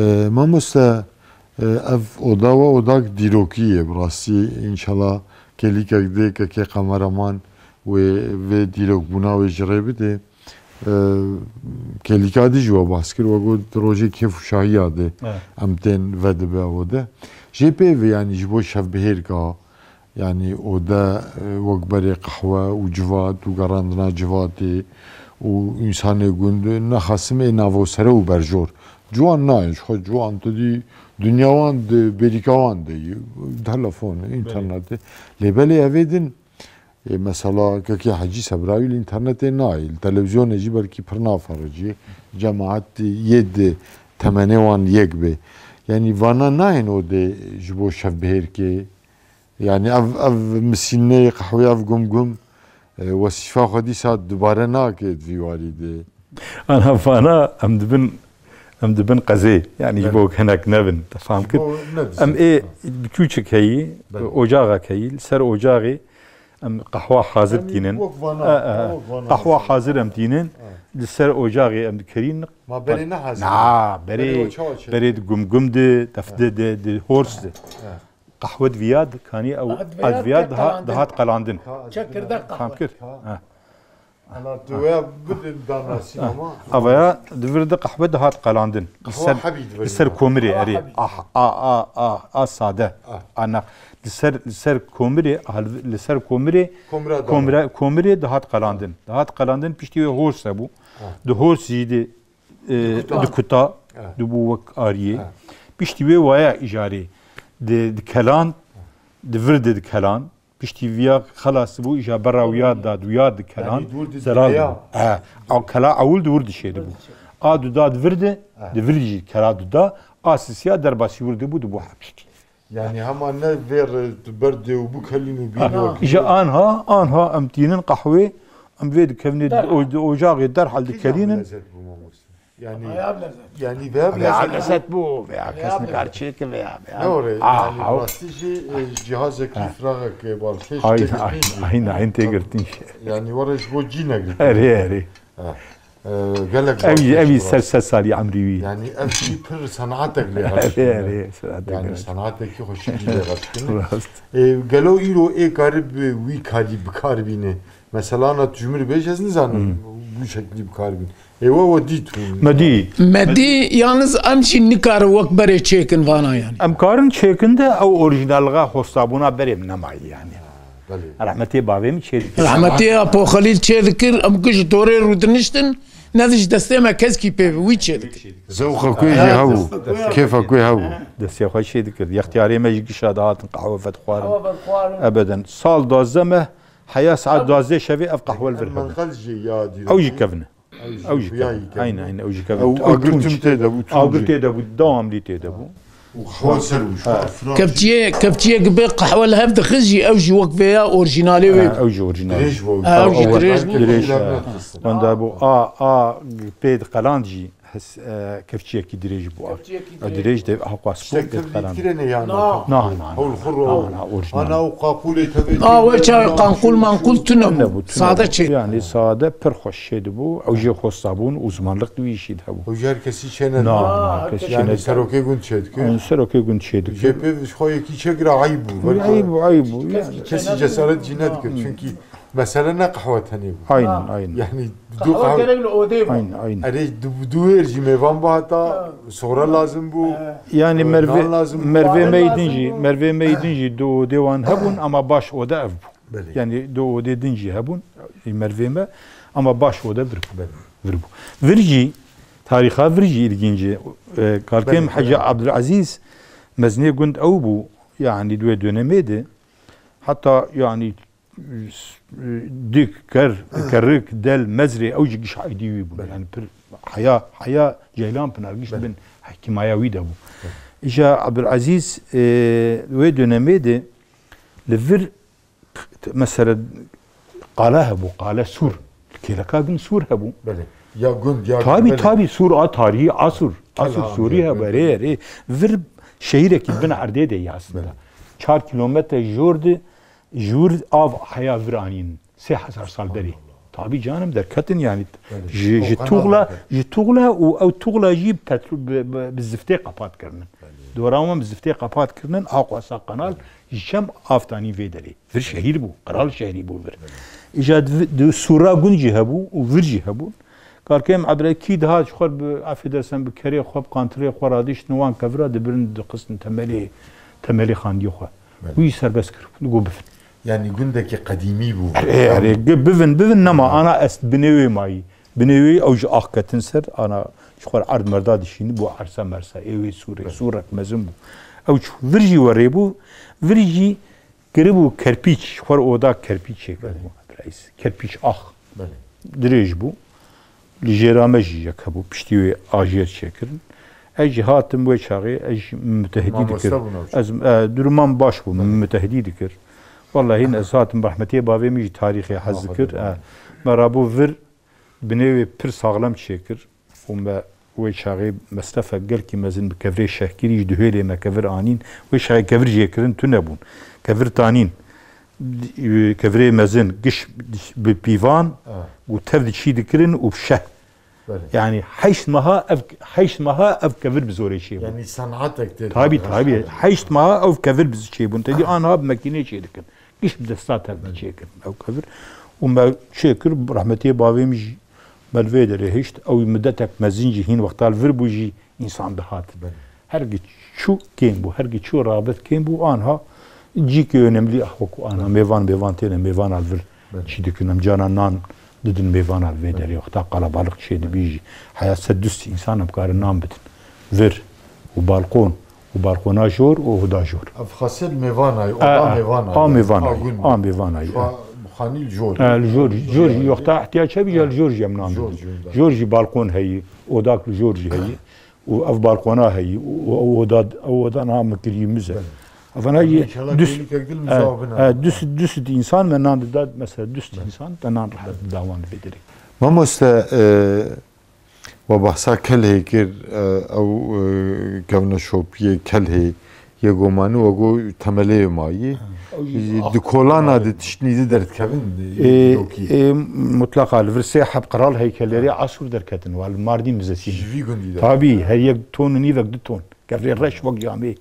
E, mamoste, e, ev oda we odak dîrokî ye, bi rastî, înşallah kêlîkek dê ke kê kameraman wê vê dîrokbûna wê ji rê bide. Ee, Kêlîka dî jî we behs kir, we got rojê kêf û şahiya de Evet. em tên vedibe o de. Jê pê ve, yanî ji bo şevbihêrka, yanî o de, e, wek berê qehwe û civat û gerandina civatê û însanê gund, nexasim ê navosere û berjor. Ciwan nayên, ji xwe ciwan tu dî dinya wan di bêrîka wan de yî, telefon, Belê. înternetê. Lê belê evê din, e, mesela kekê Hecî Sebrayî li înternetê nayê, li televîzyonê jî belkî pir nafericî, cemaet yê di temenê wan yek bê. Yanî vana nayên o de ji bo şevbihêrkê. Yanî ev, ev misîneyê qehwê, ev gumgum, e, wesîfa xwe dîsa dubare nake di vî warî de. Ana vana em dibin, em dibin qezê. Yanî ji Evet. bo hinek nevin. Te fam kir? Bo ne Em dizin. ê biçûçik heyî, Evet. ocaxek heyî. Li ser ocaxê em qehwa hazir Em tînin. wek vana, E, e, wek vana qehwa dizin. hazir em tînin. Evet. Li ser ocaxê em dikerîn. Ma berê ne hazir Na, e? berê, Berê o çawa çê? berê di gumgum de, def de, de, de hors de. Evet. Qehwe di viya dikanî ew Qehwe di viya adviya dihat, qelandin. dihat qelandin. Ka- Çekirde Tam qehwe. kir. Ka- Ha. Ana tu ya bidin danasî ama. Avaya di vir de qehwe dihat qelandin. Li Qehwe ser, hebî di vir li ser de. komirê Qehwe erê. hebî. Ah, a, a, a, a sade. Ah. Ana li ser, li ser komirê, ah, li ser komirê, Komira da. komira, komirê dihat qelandin. Dihat qelandin piştî wê hors hebû. Ah. Di hors jî de e, Dikuta. dikuta, Ha. dibû wek ariyê. Ha. Piştî wê waya îjarê di, dikelan, di vir de dikelan. Piştî viya xelas dibû, îja berra wiya da, di wiya dikelan. Yanî di wir de zelal direya. dibû. He. Ew kela ewil di wir de şêdibû. A duda di vir de, Ha. di vir jî kela duda, a sisiya derbasî wir dibû, dibû hepşt. Yanî hema ne vê re tu ber dê û bikelîn û bîn Ana. wekî. Ji anha, anha em tînin qehwê, em vê dikevnê di Derhal. o-, di ocaxê derhal Kîjan dikelînin. bi lezet bû mamoste? Yanî, Veya bi lezet. yanî veya bi Veya lezet. lezet bû, veya Veya kes bi nikar lezet. çêke veya, veya. Ne orê? Ah, Yanî haw. rastî jî, e, cihazekî Ah. firaqekê balkêş Aynen, têgirtî aynen, jî. aynen, aynen têgirtî jî. Yanî were ji bo cî negirtî. Erê, erê. Ha. E, gelek Ev jî, ev jî balkêş ser, ser salî emrî wî. Yanî ev jî pir senatek lê Erê, haştine. erê, senatek Yanî lê. senatekî xweşikî lê haştine. Rast. E, gelo îro ê karib wî karî bikar bîne? Mesela na tu ji min re bêj, ez nizanim Hmm. wî şeklî bikar bîn. Ê we, we dît hûn. Me dî. Me dî, yalnız em jî nikarin wek berê çêkin vana yanî. Em karin çêkin de ew orîjinalliğa xwestabûna berê min nemayî yanî. Belê. Rehmetê bavê min çê dikir. Rehmetê Apo Xelîl çê dikir, em ku ji torê rûdiniştin, ne ji destê me keskî pê bi wî çê dikir. Zewqa ku jî hebû, kêfa ku hebû. Destê xwe çê dikir. Yextiyarê me ji gişa dihatin qehwe vedixwarin. Qehwe vedixwarin. Ebeden. Sal duwazdeh me, heya saet duwazdeh şevê ev qehwe li vir hebû. Menqel jî ya dîrokî. Ew jî kevin e. Ew jî Ew jî kevin e. Aynen, aynen, ew jî kevin e. Ew agir tunç tê de bû, tunç. Agir tê de bû, dawamlî tê de bû. Û xwe ser û Ha. Kevçiyê, kevçiyê bi qehwe li hev dixist jî, ew jî wek vê ya orîjinalê wê Ha, bû. Ew jî orîjinal. Dirêj bû. Ha, ew jî Ew dirêj bû. Dirêj, ha. Wenda bû a, a pê diqeland jî hes, e, kevçiyekî dirêj bû. Kevçiyekî Ew dirêj dirêj bû. de ew qas bû, İşte pê diqeland. Kevlîtkirê ne ya Na. naka? Na, na, na. Hewl xwe ro. Na, na, orîjinal. Ana ew qaqûlê tevê Na, wê çawa qanqûl manqûl tune bû. Tune bû, tune Sade bû. çê. Yani sade pir xweş çê dibû. Ew jê xwesta bûn, uzmanlık di wî işî de hebû. Ew jî her kesî çê ne. Na, na, her kesî çê Yani ne. serokê gund çê dike. Yani serokê gund çê dike. Jê pê ji xwe yekî çê gira eyb bû. Eyb bû, eyb bû, yani. Kesî cesaret jî nedike. Hmm. Çünkü mesele ne qehwe tenê bû. Aynen, Ha. aynen. Yani du Qehwe qehwe gerek li odê bû. Aynen, aynen. Erê du, du wêr jî mêvan bû heta Ha. sora lazim bû. Ha. Yani Ee, mervê, nan lazim bû. mervê Nan me lazim din jî, bû. mervê me din jî du odê wan hebûn ama baş oda ev bû. Belê. Yani du odê din jî hebûn, mervê me, ama baş oda vir bû. Belê. Vir bû. Vir jî, tarîxa vir jî ilginc e. E, Kalkêm Belê, Hecî belê. Abdulaziz mezinê gund ew bû, yani di wê dönemê de, hatta yani dik, ker, kerik, del, mezrê, ew jî giş aîdî wî bûn. Belê. Yani pir heya, heya Ceylan Pinar giş Belê. bin hekîmaya wî de bû. Belê. Îja Abdulaziz, e, wê dönemê de li vir, mesela, qala hebû, qale Sûr. Kêleka din Sûr hebû. Belê. Ya gund, ya Tabî, belê. tabî, Sûr a tarihî, Asur. Tel Asur Sûrî Hamdiye, hebû, belê. erê, erê. Vir şehîrekî bin erdê de yê aslında. Belê. Çar kilometre jor de Ji wir av heya vir anîn, sê hezar sal berî. Tabî canim derketin yani. Belê. Ji, O ji qanal tuğla, derket. ji tuğla û ew tuğla jî bi petro-, bi, bi, bi ziftê qapat kirinin. Belê. Dora wan bi ziftê qapat kirinin, a qasa qanal ji çem av tanî vê derê. Vir şehîr bû, qral şehrî bû vir. Belê. Îja di, di sûra gund jî hebû û vir jî hebûn. Berkêm Ebdullah kî dihat ji xwe bi, affedersen, bi kerê xwe, bi qantirê xwe radiştin wan kevira dibirin dixistin temelê, temelê xandiyê xwe. Belê. Wî serbest kiribûn, digot bifin. Yanî gundekî qedîmî bû. Erê, erê, gi-, bivin, bivin, nema, ana est binê wê mayî. Binê wê ew ji ax ketin ser, ana ji xwe erd merda dişînî, bû ersa mersa. Ê wê sûrê, belê, sûrek mezin bû. Ew çû, vir jî werê bû, vir jî kiribû kerpîç, xwe oda kerpîç çêkiribû. Belê. Reis, kerpîç ax. Belê. Dirêj bû. Li jêra me jî yek hebû, piştî wê ajêr çêkirin. Ez jî hatim wê çaxê, ez jî mutehedî dikir. Mamoste bûn ew çax. Ez, e, durumam baş bû, min mutehedî dikir. Wellahî ez hatim, rehmetiyê bavê min jî tarîxê hez dikir. E, me rabû vir, binê wê pir saxlem çêkir. Û me wê çaxê mesrefek gelkî mezin bi kevirê şehkirî ji Duhêlê me kevir anîn. Wê çaxê kevir jêkirin tune bûn. Kevir tanîn. Kevirê mezin, giş bi pîvan û tev diçî dikirin û bi şeh. Belê. Yanî heşt meha ev, heşt meha ev kevir bi zorê çêbûn. Yanî senatek tê. Tabî, tabî. Heşt meha ev kevir bi çêbûn. Te dî anha bi mekînê çê dikin. Giş bi desta tev çêkirin ew kevir. Û me çêkir, rehmetiyê bavê min jî me li vê derê hişt. Ew midetek mezin jî hîn wexta li vir bû jî însan dihat. Belê. Her gi çû kêm bû, her gi çû rabet kêm bû. Anha cîkê önemli ah wekû anha mêvan, mêvan têne, mêvana li vir çî dikin. Em cara nan didin mêvana li vê derê. Wexta qalabalix çê dibî jî. Heya sed du sed însan em karin nan bidin. Vir û balqon û balqona jor û oda jor. Ev xasê li mêvanayê, oda mêvanayê. A mêvanayê, a mêvanayê. Xanî li jor. E, li jor, jor jî wexta ihtiyac hebî ya li jor jî em nan didin. Jor jî balqon heyî, odak li jor jî heyî. Û ev balkona heyî, û, û ew oda, ew oda niha min kirî mize. Belê. Evana yê dus-, e, e, dus-, du sed însan me nan dida, mesela du sed însan te nan rehet dida wan vê derê. Mamoste, e, we behsa Kelhê kir, e, ew, e, kevneşopiyê Kelhê, Yê gomanî we got temelê mayî. Ha. Di kolana de tiştnî di derdikevin, Ê, dîrokî. Ê, mutlaqa li vir sê heb qral heykelêrê Asûr derketin, wa li Mardîn mize sîn. Ji vî gundî de. Tabî, her yek ton û nîvek, du ton. Kevrê reş wek camê.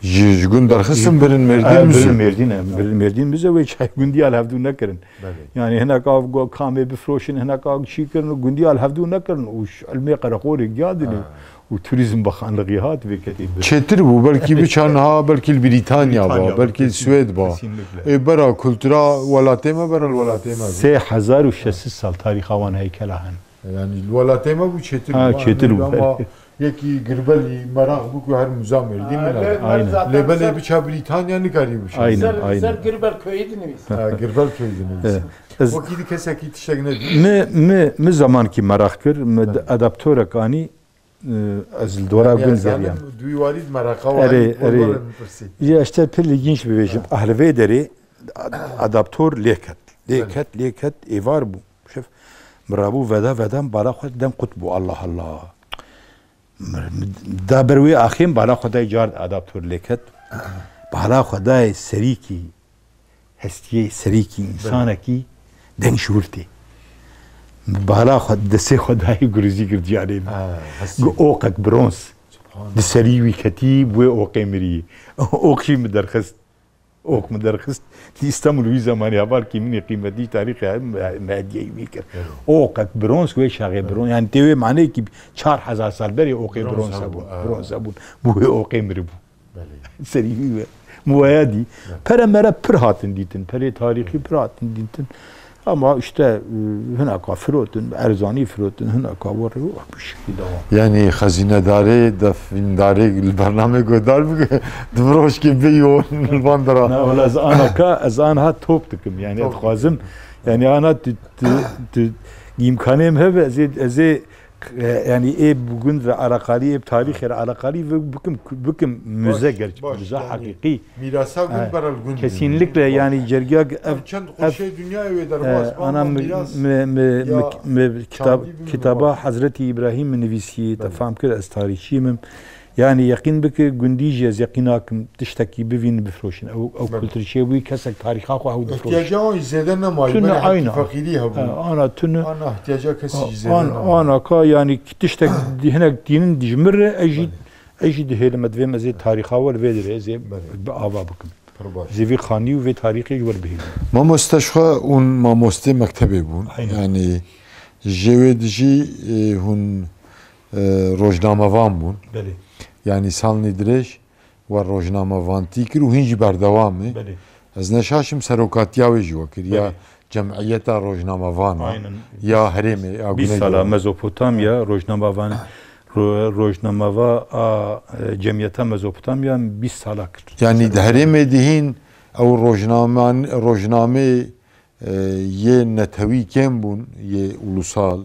Ji, ji gund derxistin birin Mêrdîn Ê, mize. Birin Mêrdîn, e, birin Mêrdîn mize wê çay gundiya li hevdû nekirin. Belê. Yani hinek av go-, kamê bifroşin, hinek av çî kirin û gundiya li hevdû nekirin û ş-, ilmê qereqorê giya dinê. Ha. Û Turizm Bakanlığı hat vê ketê bir. Çêtir bû, belkî biça niha, belkî li Brîtanya ba, Brîtanya belkî li kesin, Swêd ba. Kesinlikle. Ê bera kultura welatê me, bera li welatê me bû. Sê hezar û şeş sed sal tarîxa wan heykela hene. Yani li welatê me bû çêtir bû. Ha, çêtir bû. Ama yekî girbelî meraq bû ku her muza Mêrdîn min. Aynen. Lê belê biça Brîtanya nikarî biça. Aynen, aynen. Ser Girbel köyü dinivîs. Ha, Girbel köyü dinivîs. Evet. Ez Wekî di kesekî tiştek nedî. Mi, mi, mi zamankî meraq kir, mi adaptorek anî, e, ez li dora gund geriyam. Duî warî di meraqa warî. Erê, erê. Ji işte pir ilginç bibêjim. Ah, li vê derê ad-, adaptor lê ket. Lê ket, lê ket, êvar bû. Şef, mi rabû veda, veda, mi bala xwe dem qut bû. Allah Allah. Mi, mi da ber wê axê mi bala xwe dayê car adaptor lê ket. Bala xwe dayê serîkî. Hestiyê serîkî, însanekî deng ji wir tê. Bala xwe, destê xwe dayê gurîzî girdiyanê min. Ha, hestiyê. Gu oqek bronz. Subhanallah. Di serî wî ketî, bi wê oqê mirî. Oq jî min derxist. Oq min derxist. Di Îstanbul wî zemanî hevalkî min ê qîmetî tarîxê me, me hediyeyî wî kir. Evet. Oqek bronz, wê çaxê bronz. Yani tê wê maneyekî çar hezar sal berê oqê bronz hebûn. Bronz hebûn, ha. Bronz hebûn. Bi wê oqê miribû. Belê. Serî wî ve. Muwaya dî. Evet. Pere mere pir hatin dîtin. Perê tarîxî pir hatin dîtin. Ama işte, e, hinaka firotin, erzanî firotin, hinaka werê, wek bu şekilde devam. Yani xezînedarê, defîndarê li bernamê guhdar bike, di mirojkê bê yoğun li van dera. Na, wala ez anaka, ez anha top dikim. Yani top dixwazim, yani ana tu, tu, tu, îmkanê min hebe, ez ê, ez ê E, yani ê bi gund re eleqalî, ê bi tarîxê re eleqalî ve bikim, bikim müze gerçek, müze yani hakîkî. Mirasa gund bera li gund. Kesinlikle yani cergiya ev, çend ev, qoşê dünyayê wê derbas, e, ana mi, mîras mi, mi, ya mi, mi kitaba Hazreti İbrahim mi nivîsî, te fam kir ez tarîxçî mim. Yani yeqîn bike, gundî jî ez yeqîn nakim tiştekî bivînin, bifroşin. Ew, ew kultur çêbûyî, kesek tarîxa xwe hew difroşin. Îhtiyaca wan jî zêde nemayî, tune belê ayna. Feqîrî hebû. Ha, ana tune. Ana ihtiyaca kesî jî zêde nemayî. Ana ka, yani tiştek hinek tînin dijmir re, ez jî, ez jî dihêlim, divêm ez ê tarîxa we li vê derê ez ê bi ava bikim. Pir baş. Ez ê vî xanî û vê tarîxê ji we bihêlim. Mamoste ji xwe hûn mamostê mektebê bûn. Aynen. Yani Ji wê dijî, e, hûn, e, rojnamevan bûn. Belê. Yanî salnî dirêj we rojnamevantî kir û hîn jî berdewam e. Belê. Ez ne şaş im serokatiya wê jî we kir. Ya Belê. Cemiyeta rojnamevan a, Aynen. ya herêmê, ya Bîst Güneydoğu. sala Mezopotamya rojnamevan, ro-, rojnameva a, e, Cemiyeta Mezopotamya bîst sala kir. Yanî di herêmê dihîn ew rojnaman-, rojnamê, e, yê netewî kêm bûn, yê ulusal,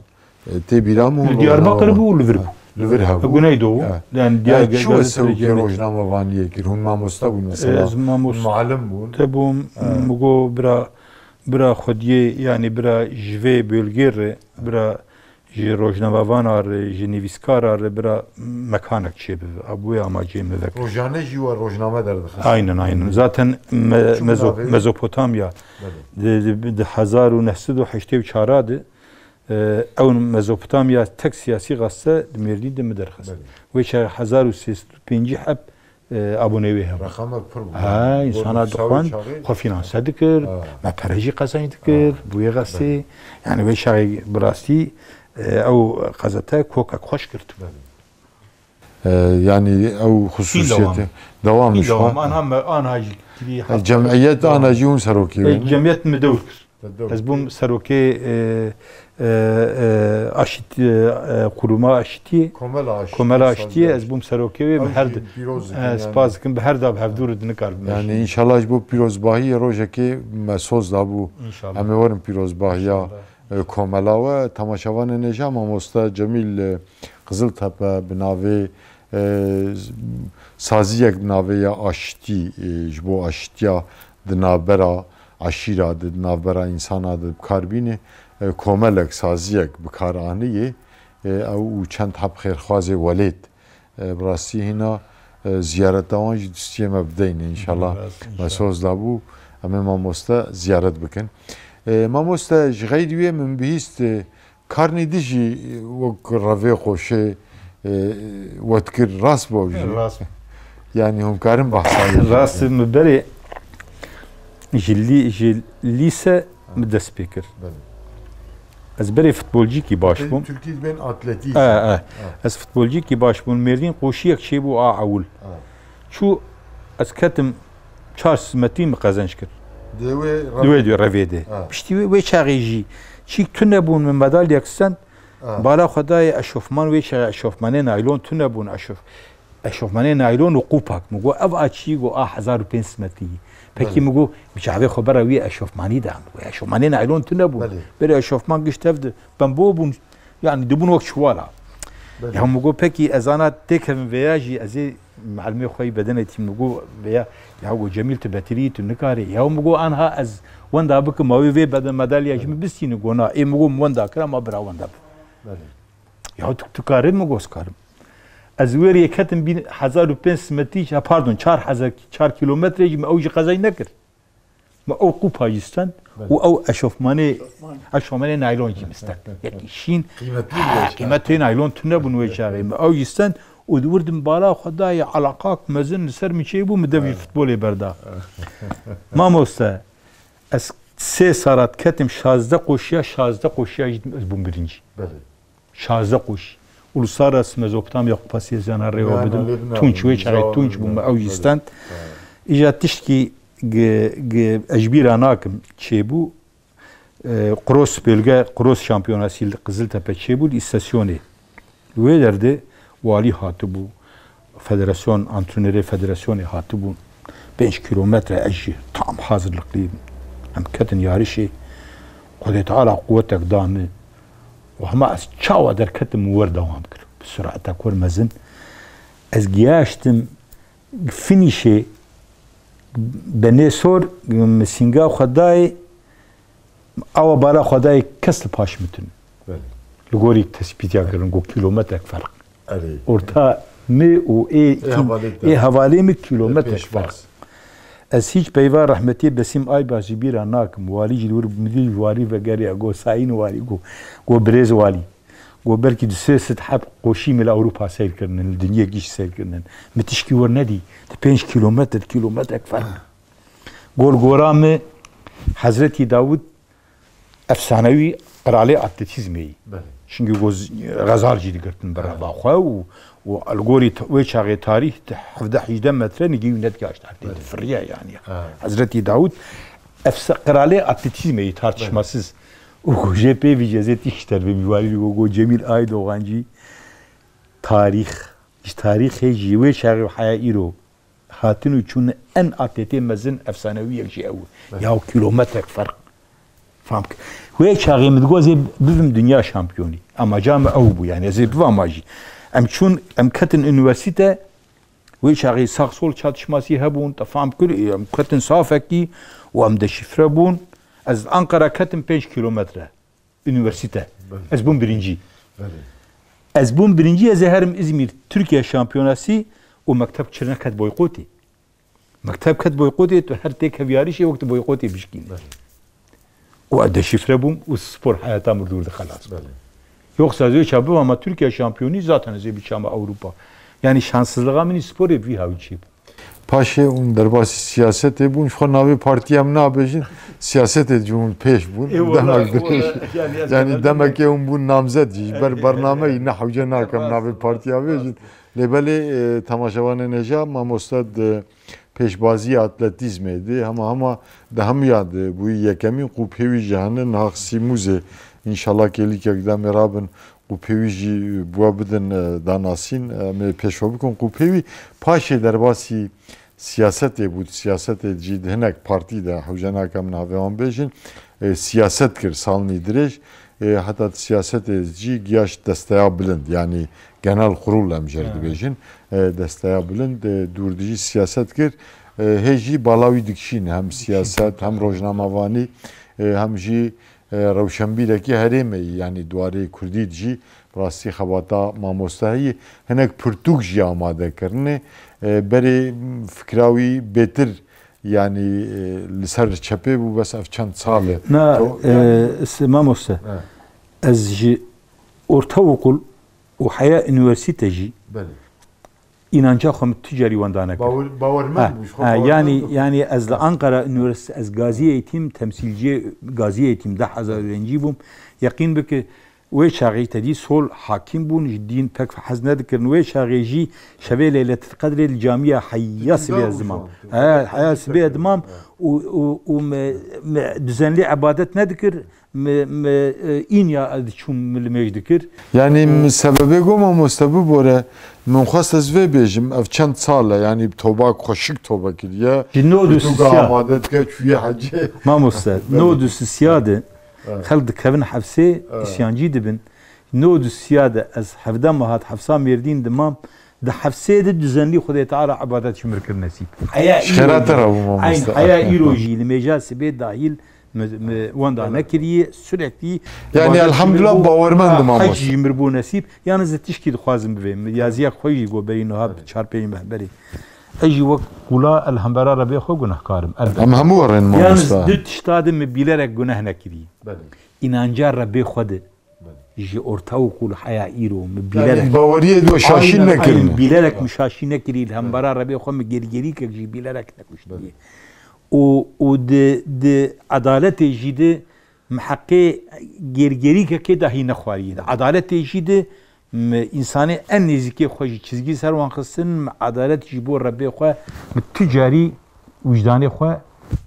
e, tê bîra min Li Diyarbakir bû û li vir bû. Li vir hebû. Güneydoğu. Ha. Yani Ha, Diyar-, çi Gazeteli wesewkê Cemiyet. rojnamevaniyê kir? Hûn mamoste bûn mesela. Ez mamoste Muallim bûn. bûm, Ha. mi got bira, bira xwediyê, yani bira ji vê bölgê re, bira ji rojnamevana re, ji nivîskara re, bira mekanek çêbibe. A, bûye amacê me vek. Rojane jî we rojname derdixist. Aynen, aynen. Zaten me-, Çi Mezo-, navê? Mezopotamya Belê. di, di, di hezar û neh sed û heştê û çar de, e, ew Mezopotamya tek siyasî gazete di Mêrdîn de mi derxist. Belê. Wê çaxê hezar û sê sed û pêncî heb, e, abonê wê hebû. Reqemek pir bû. Ha, Yani, insana bu dixwend, çaxê xwe fînanse dikir, Ha. me pere jî qezenc dikir, Ha. bûye gazete. Belê. Yani wê çaxê bi rastî, e, ew gazete kokek xweş girtibû. Belê. E, yani ew Hîn xusûsiyetê dewam. dewam Hîn iş dewam. var. Anha me, anha jî kirî E, heft- cemiyet dewam. anha jî hûn serokê E, wê ne? cemiyet mi dewr kir. Te dewr Ez bûm kir. serokê, e, e, e, aşit, e, e, kuruma aşitiyê. Komela aşitiyê, Komela aşitiyê, sazî ez bûm serokê wê, Ew mi her jî de, pîroz dikin e, yani. spas dikim, bi her da bi hevdûr di nikar Yani bimêşî. inşallah ji bo pîrozbahiyê rojekê me soz dabû. İnşallah. Em ê werin pîrozbahiya. İnşallah. e, komela we, temaşevanên hêja mamoste Cemîl, e, Qiziltepe bi navê, e, saziyek bi navê ya aştî, e, ji bo aştiya di navbera eşîra de, di navbera însana de bi kar bîne, e, komelek, saziyek bi kar aniyê, e, ew û çend heb xêrxwazê welêt. E, bi rastî hîna, e, ziyareta wan jî dustiyê me bideyne, înşallah. Rast, înşallah. Me soz dabû, em ê mamoste ziyaret bikin. E, mamoste, ji xeyrî wê min bihîst, e, karnê di jî, e, wek revê qoşê, e, we dikir, rast bo jî. Rast. Yani hûn karin bahsa wê Rast bikin. Min berê ji lî-, ji lîse min dest pê kir. Belê. Ez berê futbolcîkî baş Tirkî bûm. Tirkî dibên atletîzm. E, e. Ha. Ez futbolcîkî baş bûm. Mêrdîn qoşiyek çêbû a ewil. Ha. Çû ez ketim çar simetî min qezenc kir. Di wê Di wê revê. di revê de. Ha. Piştî wê, wê çaxê jî çîk tune bûn min madalyek stend. Ha. Bala xwe dayê eşofman, wê çaxê eşofmanê naylon tune bûn eşof. Eşofmanê naylon û qûpak. Min got, "Ev a çi?" Got, "A hezar û pênc simetî." Pekî Belê. min got, "Bi çavê xwe bera wî eşofmanî da." Min got, "Eşofmanê naylon tune bûn." Belê. Berê eşofman gişt hev di pembo bûn. Yani dibûn wek çiwala. Belê. Ya min got, "Pekî ez ana têkevim vêya jî ez ê mielimê xwe yî bedenê tîm." Min got, "Vêya." Ya got, "Cemîl, tu betirî, tu nikarî." Ya min got, "Anha ez wenda bikim, ma wê vê bede medalya ji min bistîne." Got, "Na." Ê min got, "Min wenda kira, ma bira wenda bi." Belê. Ya tu, tu karî? Min got, "Ez karim." Ez wêrê ketim bîn hezar û pênc simetî, ha, pardon, çar hezar, çar kîlometre jî me ew jî qezenc nekir. Me ew qûpa jî stend Belê. û ew eşofmanê, eşofmanê naylon jî min stend. Yekî şîn, Qîmetli ha, bû. qîmetê naylon tune bûn wê çaxê. Me ew jî stend û di wir de min bala xwe dayê, elaqak mezin li ser min çêbû, min devî Evet. futbolê berda. Mamoste, ez sê sala diketim şazdeh qoşiya, şazdeh qoşiya jî ez bûm birincî. Belê. Şazdeh qoşî. Uluslararası Mezopotamya Kupası hêzana rêwa Belê, bidim. Lêbna, Tunç, wê çaxê Tunç bû, me ew jî stend. Ha. Îja tiştkî gi-, gi-, ez ji bîra nakim çêbû. E, Cross bölge, Cross şampiyonası li Qiziltepe çêbû, li îstasyonê. Li wê derdê walî hatibû, federasyon, antrenörê federasyonê hatibûn. Pênc kîlometre ez jî tam hazirliklî bûm. Em ketin yarişê, Xwedê Teala quwetek da min. Û hema ez çawa derketim û werdewam kir. Bi surata kor mezin. Ez giyaştim finîşê, benê sor, min sînga xwe dayê, awa bala xwe dayê, kes li paş min tune. Belê. Li gorî tespîtiya kirin, got kîlometrek ferq. Erê. Orta mi û ê, Ê hevalê te. ê hevalê mi kîlometrek Pêşbaz. ferq. Ez hîç peyva rehmetê Besim Aybaz ji bîra nakim. Walî jî li wir, midîr ji walî vegeriya, got, "Sayîn walî," got, got, "Birêz walî." Got, "Belkî du sê sed heb qoşî min li Ewropa seyr kirinin, li dinyê giş seyr kirinin. Min tişkî wir nedî. Di pênc kîlometre, kîlometrek ferq." Gol gora min Hezretî Dawid Efsanewî qiralê atletîzmê yî. Belê. Çimkî go z-, xezal jî digirtin bi reva xwe û, û li gorî t-, wê çaxê tarîh hevdeh hejdeh metre nigî wî nedigaşt erdê. Belê. Difiriye yanî. Ha. Hezretî Dawûd efsa-, qiralê atletîzmê yî tartişmasiz. Belê. Û go jê pê vî jê zê tîş terbê mîwarî go, go Cemîl Aydogan jî tarîx, ji tarîxê jî wê çaxê û heya îro hatin û çûn en atletê mezin efsanewiyek jî ew. Evet. Ya kilometrek ferq. Fam kir. Wê çaxê min digot ez ê bibim dinya şampiyonî. Amaca min ew bû yani, ez ê bibama jî. Em çûn, em ketin unîversîte, wê çaxê sağ sol çatışmasî hebûn, te fam kir, em ketin safekî û em deşîfre bûn. Ez Ankara ketim pênc kilometre. Unîversîte. Belê. Ez bûm birincî. Belê. Ez bûm birincî, ez ê herim Îzmîr Tirkiye şampiyonasî û mekteb çi neket boykotê. Mekteb ket boykotê, tu her têkeviyarîşê wek tu boykotê bişkînî. Belê. Û ez deşîfre bûm û spor heyata min dûr de xelas bû. Belê. Yoksa ez ê ça bibama Tirkiye şampiyonî, zaten ez ê biçama Ewropa. Yani şanssızlığa min sporê vî hawî çêbû. Paşê hûn derbasî siyasetê bûn, ji xwe navê partiya min nabêjin, siyasetê jî hûn pêş bûn. Ê, wala, demek wala, dirêj. Yani, ez Yani, genelde demekê hûn bûn namzet jî, ji ber Ê, ê, bernameyî ê, ne hewce nakem rast, navê partiya rast. Bêjin. Lê belê, e, temaşevanên hêja, mamoste di pêşbaziya atletîzmê de, hema hema di hemiya de bûyî yekemîn, qûpê wî jî hene, niha Qisîmûzê, înşallah kêlîkek demê rabin, qûpê wî jî bi we bidin, e, danasîn, em ê pêşve bikin qûpê wî. Paşê derbasî siyasetê bû, siyasetê jî di hinek partî de, hewce nakem navê wan bêjin, e, siyaset kir salnî dirêj. E, heta siyasetê jî giyaşt desteya bilind, yanî genel kurul em jê re Evet. dibêjin. E, desteya bilind, e, dûr dijî siyaset kir. E, hê jî bala wî dikişîn, hem siyaset, hem rojnamevanî, e, hem jî e, rewşenbîrekî herêmê yî, yanî di warê kurdî de jî bi rastî xebata mamoste heye. Hinek pirtûk jî amade kirine. E, berê fikra wî bêtir, yanî, e, li ser çepê bû, bes ev çend sal e. Na, To-, e, yanî s-, mamoste, Evet. ez ji ortaokul û heya unîversîte jî Belê. Înanca xwe min tu carî wenda nekir. Bawer-, bawermend Ha, bû, ji xwe ha, bawermend yanî, bû. yanî ez li Ha. Ankara Üniversitesi, ez gazî eğitim, temsilciyê gazî eğitim, deh hezar öğrencî bûm. Yeqîn bike, wê çaxê tedî sol hakim bûn, ji dîn pek hez nedikirin. Wê çaxê jî şevê Leyletil Qedrê li camiya heya sibê ez dimam. He, heya sibê ez dimam û, û, û me, me düzenli ibadet nedikir. Mi, mi, e, înya ez diçûm, mi limêj dikir. Yanî, Û mi sebebê got mamoste bibore, min xwest ez vê bêjim, ev çend sal e, yanî toba xweşik tobe kiriye. Ji nod û Tu sisiya. amade dike çûye hecê. Mamoste, Belê. nod û sisiya de Evet. xelk dikevin hefsê, Evet. îsyancî dibin. Nod û sisiya de ez hevdeh mehat hefsa Mêrdîn dimam. Di hefsê de düzenlî Xwedê Teala ibadet ji min kir nesîb. Heya Ji xêra îro te jî, re bû mamoste. eyn, heya îro jî li mêja sibê dahil mi, mi wenda Belê. nekiriye, sürekli Yani ibadet ji min elhamdülillah bû. bawermend Ha, im hec mamoste. ji min bû nesîb. Yalnız ez tişkî dixwazim bivêm. Yaziya xwe jî got berî niha Evet. çar pênc meh berê. Ez jî wek qula el hembera Rebê xwe gunehkar im. Elbet. Em hemû werin Yalnız mamoste. du tişta de mi bilerek guneh nekiriye. Belê. Înanca Rebê xwe de. Belê. Ji ortaokul heya îro mi Yani bilerek baweriyê de şaşî Aynen, nekirin. aynen. Bilerek mi şaşî nekirî, li hembera Rebê xwe mi gergerîkek jî bilerek nekuştiye. Belê. Û, û di, di edaletê jî de mi heqê gergerîkekê dahî nexwariyê. Di edaletê jî de mi însanê en nêzîkê xwe jî çizgî ser wan xistin, mi edalet ji bo Rebê xwe mi tu carî wijdanê xwe,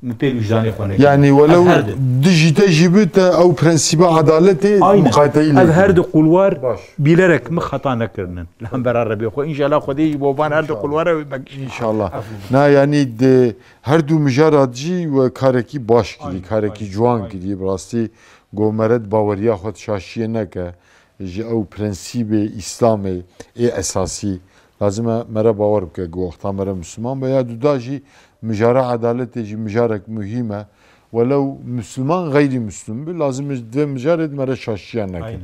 mi pê wijdanê xwe nekir. Yani welew Ev her di. dijî te jî bi te ew prensîba edaletê Aynen. muqateyî Ev lê her dikî. di qulwar Baş. bilerek mi xeta nekirinin. Li hembera Rebê xwe. Înşallah Xwedê jî bo van her di İnşallah. qulwara wê bekişî. İnşallah. Na yani di her du mijara jî we karekî baş kirî, Aynen, karekî aynen, ciwan aynen. kirî. Bi rastî go mere di baweriya xwe di şaşiyê neke. Ji ew prensîbê Îslamê ê esasî, lazim e mere bawer bike ku wexta mere Misliman be ya duda jî mijara edaletê jî mijarek muhîm e. Welew Misliman xeyrî Mislim bi, lazim e di vê mijarê de mere şaşiya neke. Aynen.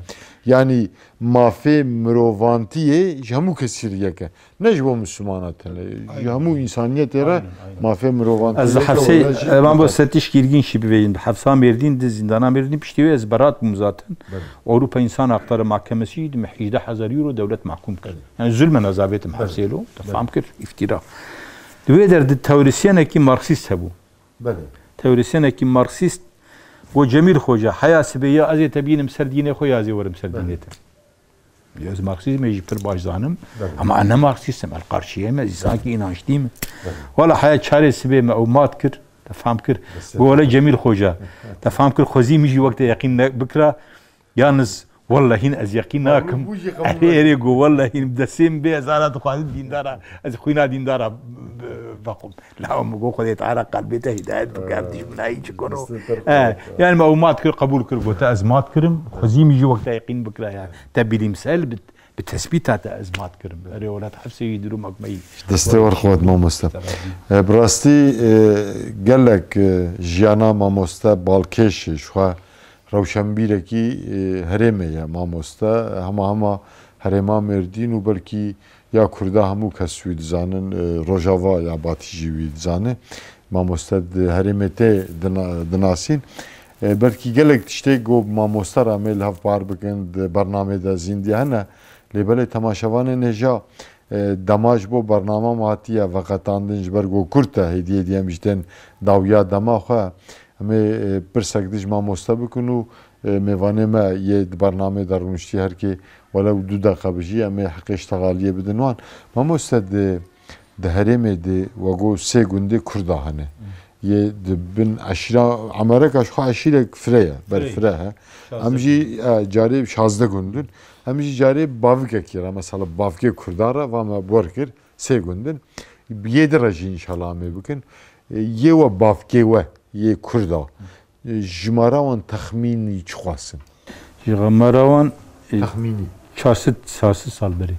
Yanî mafê mirovantiyê ji hemû kesî re yek e. Ne ji bo Mislimana tenê, ji Aynen. hemû însaniyetê re Aynen, aynen. mafê mirovantiyê Ez li yek e, hefsê, wele jî ez van bo mixabin. setiş girgin şî biveyim. Di hefsa Mêrdîn, di zîndana Mêrdîn piştî wê ez berat bûm zaten. Belê. Avrupa İnsan Hakları Mahkemesi jî di min hejdeh hezar euro dewlet mahkum kir. Belê. Yani zulmen ez avêtim Belê. hefsê lo. Te Belê. fam kir, iftira. Di wê der di teorisyenekî Marksîst hebû. Belê. Teorisyenekî Marksîst Go Cemîl Xoca, heya sibê ya ez ê te bînim ser dînê xwe ya ez ê werim ser dînê te. Ya ez Marksîzmê jî pir baş zanim. Ama ez ne Marksîst im, ez qarşiyê me, ez însakî înançlî me. Wala heya çarê sibê me ew mat kir, te fam kir. Go wele Cemîl Xoca, te fam kir xwezî min jî wek te yeqîn ne-, bikira. Yalnız wellehîn ez yeqîn nakim. Erê, erê, go wellehîn bi destê min bê ez ara dixwazim dîndara, ez xwîna dîndara vequm. La min go Xwedê Teala qalbê te hidayet bike, ev dijminayî çi kuro. E, yani me ew mat kir, qebûl kir, gote ez mat kirim, xwezî min jî wek te yeqîn bikira yani. Te bilîmsel bi, bi tesbîta te ez mat kirim. Erê welat hefsê wî durum akmeyî. Destê wer xwet mamoste. E, bi rastî, e, gelek, e, jiyana mamoste balkêş e, ji xwe rewşenbîrekî, e, herêmê ye mamoste. Hema hema herêma Mêrdîn û belkî ya Kurda hemû kes wî dizanin, e, Rojava ya Batî jî wî dizane. Mamoste di herêmê tê dina-, dinasîn. E, belkî gelek tiştê ku mamoste re em ê li hev bar bikin di bernamê de zîndî hene. Lê belê temaşevanên hêja, e, dema ji bo bernama me hatiye veqetandin ji ber ku kurt e, hêdî hêdî em ji tên dawiya dema xwe. Em ê, e, pirsek dij mamoste bikin û, e, mêvanê me yê di bernamê de rûniştî her kê welew du deqe bijî, em ê heqê ştexaliyê bidin wan. Mamoste di, di herêmê de wego sê gundê Kurda hene. Yê di bin eşîra, Emereka ji xwe eşîrek fire ye, ber fire he. Em jî, e, carê şazdeh gund in. Em jî carê bavikekî re, mesela bavkê Kurda re, va me bor kir, sê gund in. Yê di re jî înşallah em ê bikin. E, yê we bavkê we, yê Kurda. E, jimara wan texmînî çiqas in? Jimara wan, e, Texmînî. Çar sed, çar sed sal berê.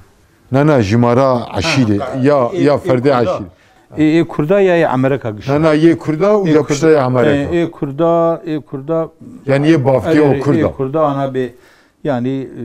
Na, na, jimara eşîrê, ya, ya ferdê eşîrê. Ê, ê Kurda ya yê Emereka gişa? Na, na, yê Kurda û ya piştre ya Emereka. Ê, ê Kurda, ê Kurda. Yani yê bavkê o Kurda. Ê Kurda ana bê, yani, e,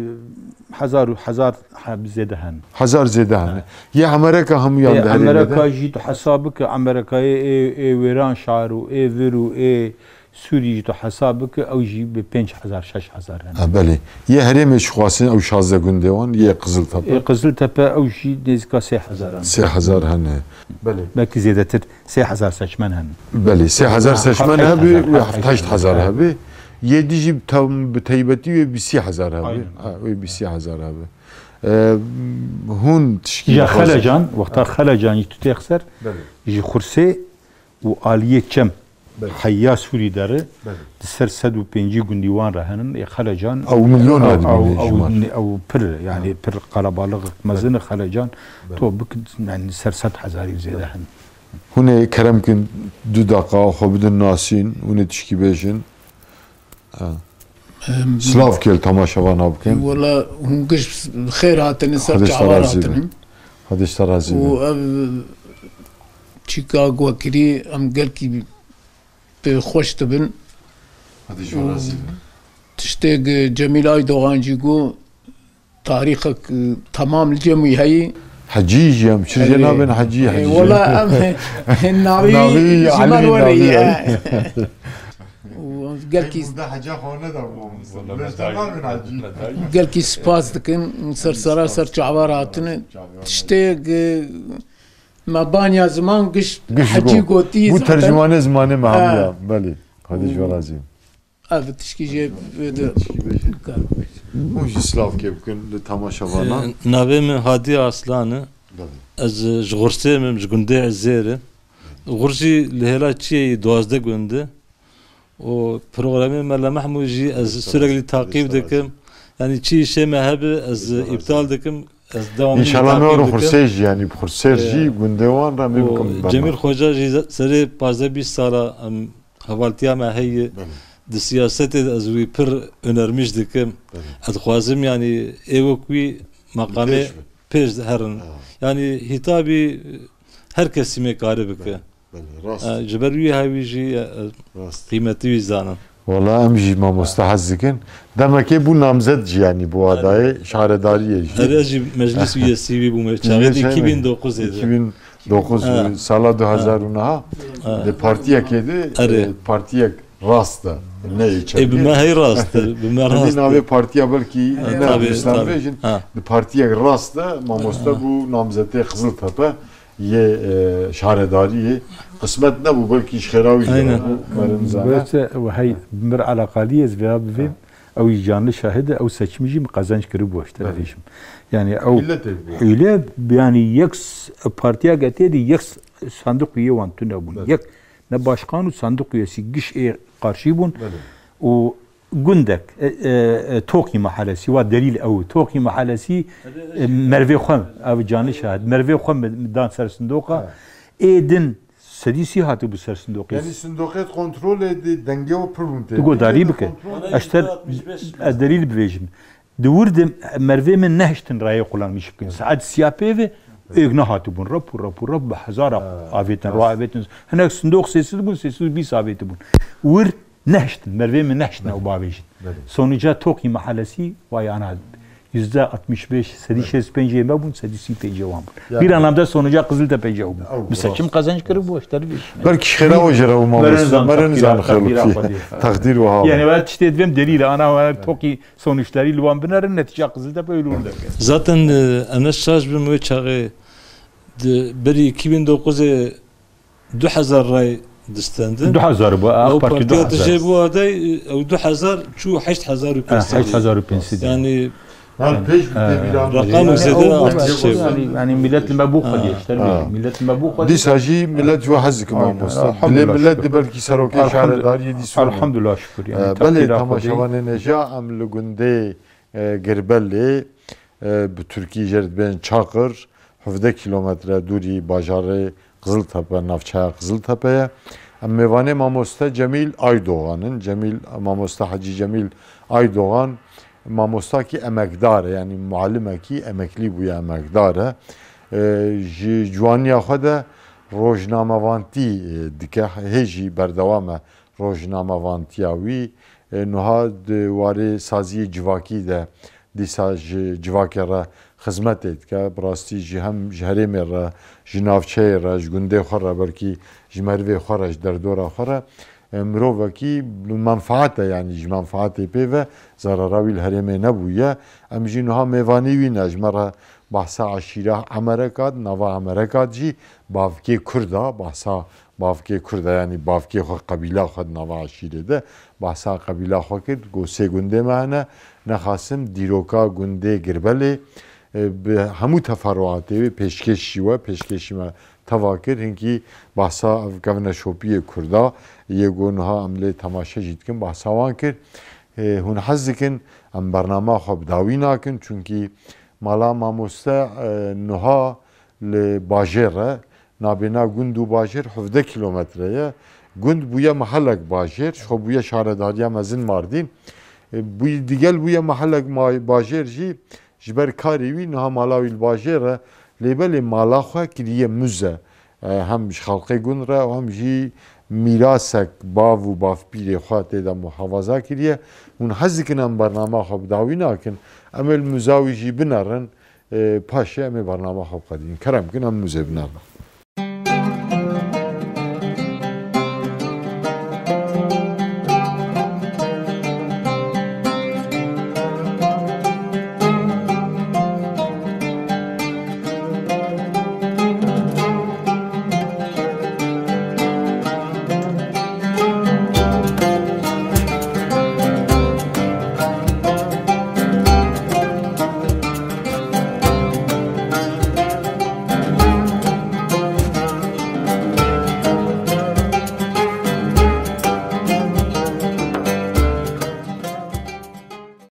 hezar û hezar heb zêde hen. Hezar zêde hen. Yê Emereka hemûyan di herêmê de. Emereka jî tu hesab bike, Emerekayê ê, ê Wêran şar û ê vir û ê Sûrî jî tu hesab bike, ew jî bi pênc hezar, şeş hezar hene. Ha, belê. Yê herêmê çiqas in ew şazdeh gundê wan, yê Qiziltepe? Ê Qiziltepe ew jî nêzîka sê hezar hene. Sê hezar hene. Belê. Belkî zêdetir, sê hezar seçmen hene. Belê, sê hezar seçmen hebe û heft heşt hezar hebe. Yê dî jî tam bi taybetî wê bîsî hezar hebe. Aynen. Ha, wê bîsî hezar hebe. E, hûn tişkî... Ya Xelecan, wexta Xelecan jî tu têx ser, belê, ji Xursê û aliyê çem, belê, heya Sûrî deri, belê, di ser sed û pêncî gundî wan re henin, ê Xelecan, ew milyon ew, adimî ew, ne ew, jimar, ew pir, yani pir qelebalix mezin e Xelecan, belê, to bik, yani ser sed hezarî zêde henin. Hûn ê kerem kin du deqa xwe bidin nasîn, hûn ê tişkî bêjin. Ha. Em, silav kê li temaşevana bikin. Wela hûn giş xêr hatine, ser çavan hatine. Xwedê ji te razî be. Û ev çîka ku we kirî em gelkî pê xweş dibin. Xwedê ji we razî be. Tiştê ku Cemîl Aydogan jî got, tarîxek, e, temam li cem wî heyî. Hecî jî em çi jê nabin Hecî, Hecî. Wela em navî ji me werî ye. Û gelkî, gelkî spas dikin, ser sera ser çavar hatine. Tiştê, e, me banya ziman giş Hecî gotî. Bû tercûmanê zimanê me hemiya. Belê. Xwedê ji we razî. Ev tişkî jê bide. Hûn jî silav kê bikin li temaşevana. E, navê min Hadi Aslan e. Belê. Ez, e, ji Xursê me, ji gundê Ezêr e. Xurs jî li hêla çiyê duwazdeh gund e. Û programê Mela Mehmûd jî ez sürekli taqîb dikim. Yani çi îşê me hebe ez îptal dikim. Ez dewamlı takip dikim. Înşallah me werin Xursê jî, yani Xursêr jî gundê wan re me bikim. Cemîl Xoca jî serê pazdeh bîst sala em hevaltiya me heye. Belê. Di siyasetê de ez wî pir önermiş dikim. Belê. Ez dixwazim, yani, ê wek wî meqamê pêş herin. Ha. Yani, hîtabî her kesî me kare bike. Belê, rast. E, ji ber wî hevî jî, e, qîmetî wî zanin. Wala em jî mamoste hez dikin. Demekê bû namzet jî, yani, bu adayê şaredariyê jî. Erê jî meclis üyesi wî bûme. Çaxê di iki bin dokuz ê de. Dokuz, sala du hezar û neh, di partiyekê de, e, partiyek rast e, ne yê çepî. E, bi me hey rast e, bi me rast e. Navê partiya belkî ne, tabii, Îslam tabii. Bêjin, di partiyek rast e, mamoste bû namzetê Qiziltepe yê, e, şaredariyê. Qismet nebû, belkî ji xêra wî jî Aynen. Hebû, me nizane. Wese hey, bi mir eleqalî ez vêya bivêm. Ew jî canli şahid e, ew seçimî jî min qezenc kiribû, ez te Belê. Dibêjim. Yani ew Millet ê bû. Hîle, yani yek s- partiya getê de yek s- sandık üye wan tune bûn. Belê. Yek ne başkan û sandık üyesi giş ê qarşî bûn. Belê. Û gundek, e, e, e, Tokî Mahalesi, wa delîl ew. Tokî Mahalesi, e, mervê xwe, ev canli şahid, mervê xwe me- me dan ser sindoqa. Ha. Ê din sedî sî hatibû ser sindoqê. Yani sindoqê kontrolê di dengê û pir bûn tê. Tu godarî bike. Kontrol. Ez ter, ez delîl bivêjim. Di wir de mervê min nehiştin rayê qulanmiş bikin. Saet siya pê ve êk nehatibûn. Rap û rap û rap bi hezara Ha, avêtin, ha. Ro avêtin. Hinek sindoq sêsiz bûn, sêsiz û bîst avêtibûn. Wir nehiştin, mervê min nehiştin ew bavêjin. Belê. Sonuca Tokî Mahalesi vay ana yüzde altmış beş, sedî şêst pêncê me bûn, sedî sî pêncê wan bûn. Yani. Bir anlamda sonuca Qiziltepe jî ew bûn. Ew Bi bû, seçim rast. Qezenc kiribû, ez te dibêjim. Belkî xêra o jere û mamoste. Meren zan, Meren takdîra, zan takdîra xelkî. Xwedê. Takdir ve hal. Yani, ben tiştê divêm delîl, ana, tokî sonuçları li wan binere, netîca Qiziltepe öyle olacak. Zaten, e, Enes Şaş bin wê çaxê di berî iki bin dokuzê du hezar ray distendin. Du hezar bu, AK Ew Parti partiya du hezar. Tijê bu aday, ew du hezar çû heşt hezar û pênc sed. Ha, heşt hezar û pênc sed. Yani Hal pêş bi Ha. Têbîran Rakam û zêde Ew artış bu, şey yani, yani millet li me bû xwedî, Ha. işte, Ha. Millet li me bû xwedî. Dîsa jî millet ji we hez dikin Aynen. Mamoste. Dilê Elhamdülillah millet şükür. Di belkî serokê Elhamdü- şaredariyê dî sor. Elhamdülillah şükür. Yani, E, belê takdîra Xwedê. Temaşevanên hêja em li gundê, e, Girbelê, e, bi Tirkî jê re dibên Çaqir, hevdeh kîlometre dûrî bajarê Qiziltepe, navçeya Qiziltepe ye. Em mêvanê mamoste Cemîl Aydogan in. Cemîl, mamoste Hecî Cemîl Aydogan, mamostakî emekdar e, yanî mualimekî emeklî bûye, emekdar e. E, ji ciwaniya xwe de rojnamevantî, e, dike, hê jî berdewam e rojnamevantiya wî. E, nuha di warê saziyê civakî de dîsa ji civakê re xizmetê dike. Bi rastî jî hem ji herêmê re, ji navçeyê re, ji gundê xwe re, belkî ji merivê xwe re, ji derdora xwe re, e, mirovekî bi menfaat e, yanî ji menfaatê pê ve zarara wî li herêmê nebûye. Em jî niha mêvanî wî ne, ji me re bahsa eşîra Emerek hat, nava Emerek hat jî bavkê Kurd a, bahsa bavkê Kurd e, yanî bavkê xwe, qebîla xwe di nava eşîrê de, bahsa qebîla xwe kir, got sê gundê me hene, nexasim dîroka gundê Girbelê, e, bi hemû teferruatê wê pêşkêş jî we, pêşkêşî me teva kir, hinkî bahsa ev kevneşopiyê Kurda yê ku niha em lê temaşe jî dikin, bahsa wan kir. E, hûn hez dikin em bernama xwe bi dawî nakin, çunkî mala mamoste, e, niha li bajêr e, nabêna gund û bajêr hevdeh kîlometre ye. Gund bûye mehelek bajêr, ji xwe bûye şaredariya mezin Mardîn. E, bûy-, digel bûye mehelek ma-, bajêr jî, ji ber karê wî niha mala wî li bajêr e. Lê belê mala xwe kiriye muze. E, hem ji xelkê gund re û hem jî mîrasek bav û bavpîrê xwe tê de muhafaza kiriye. Hûn hez dikin em bernama xwe bi dawî nakin. Em ê li muza wî jî binerin. E, paşê em ê bernama xwe biqedînin. Kerem bikin, em muzê binerin.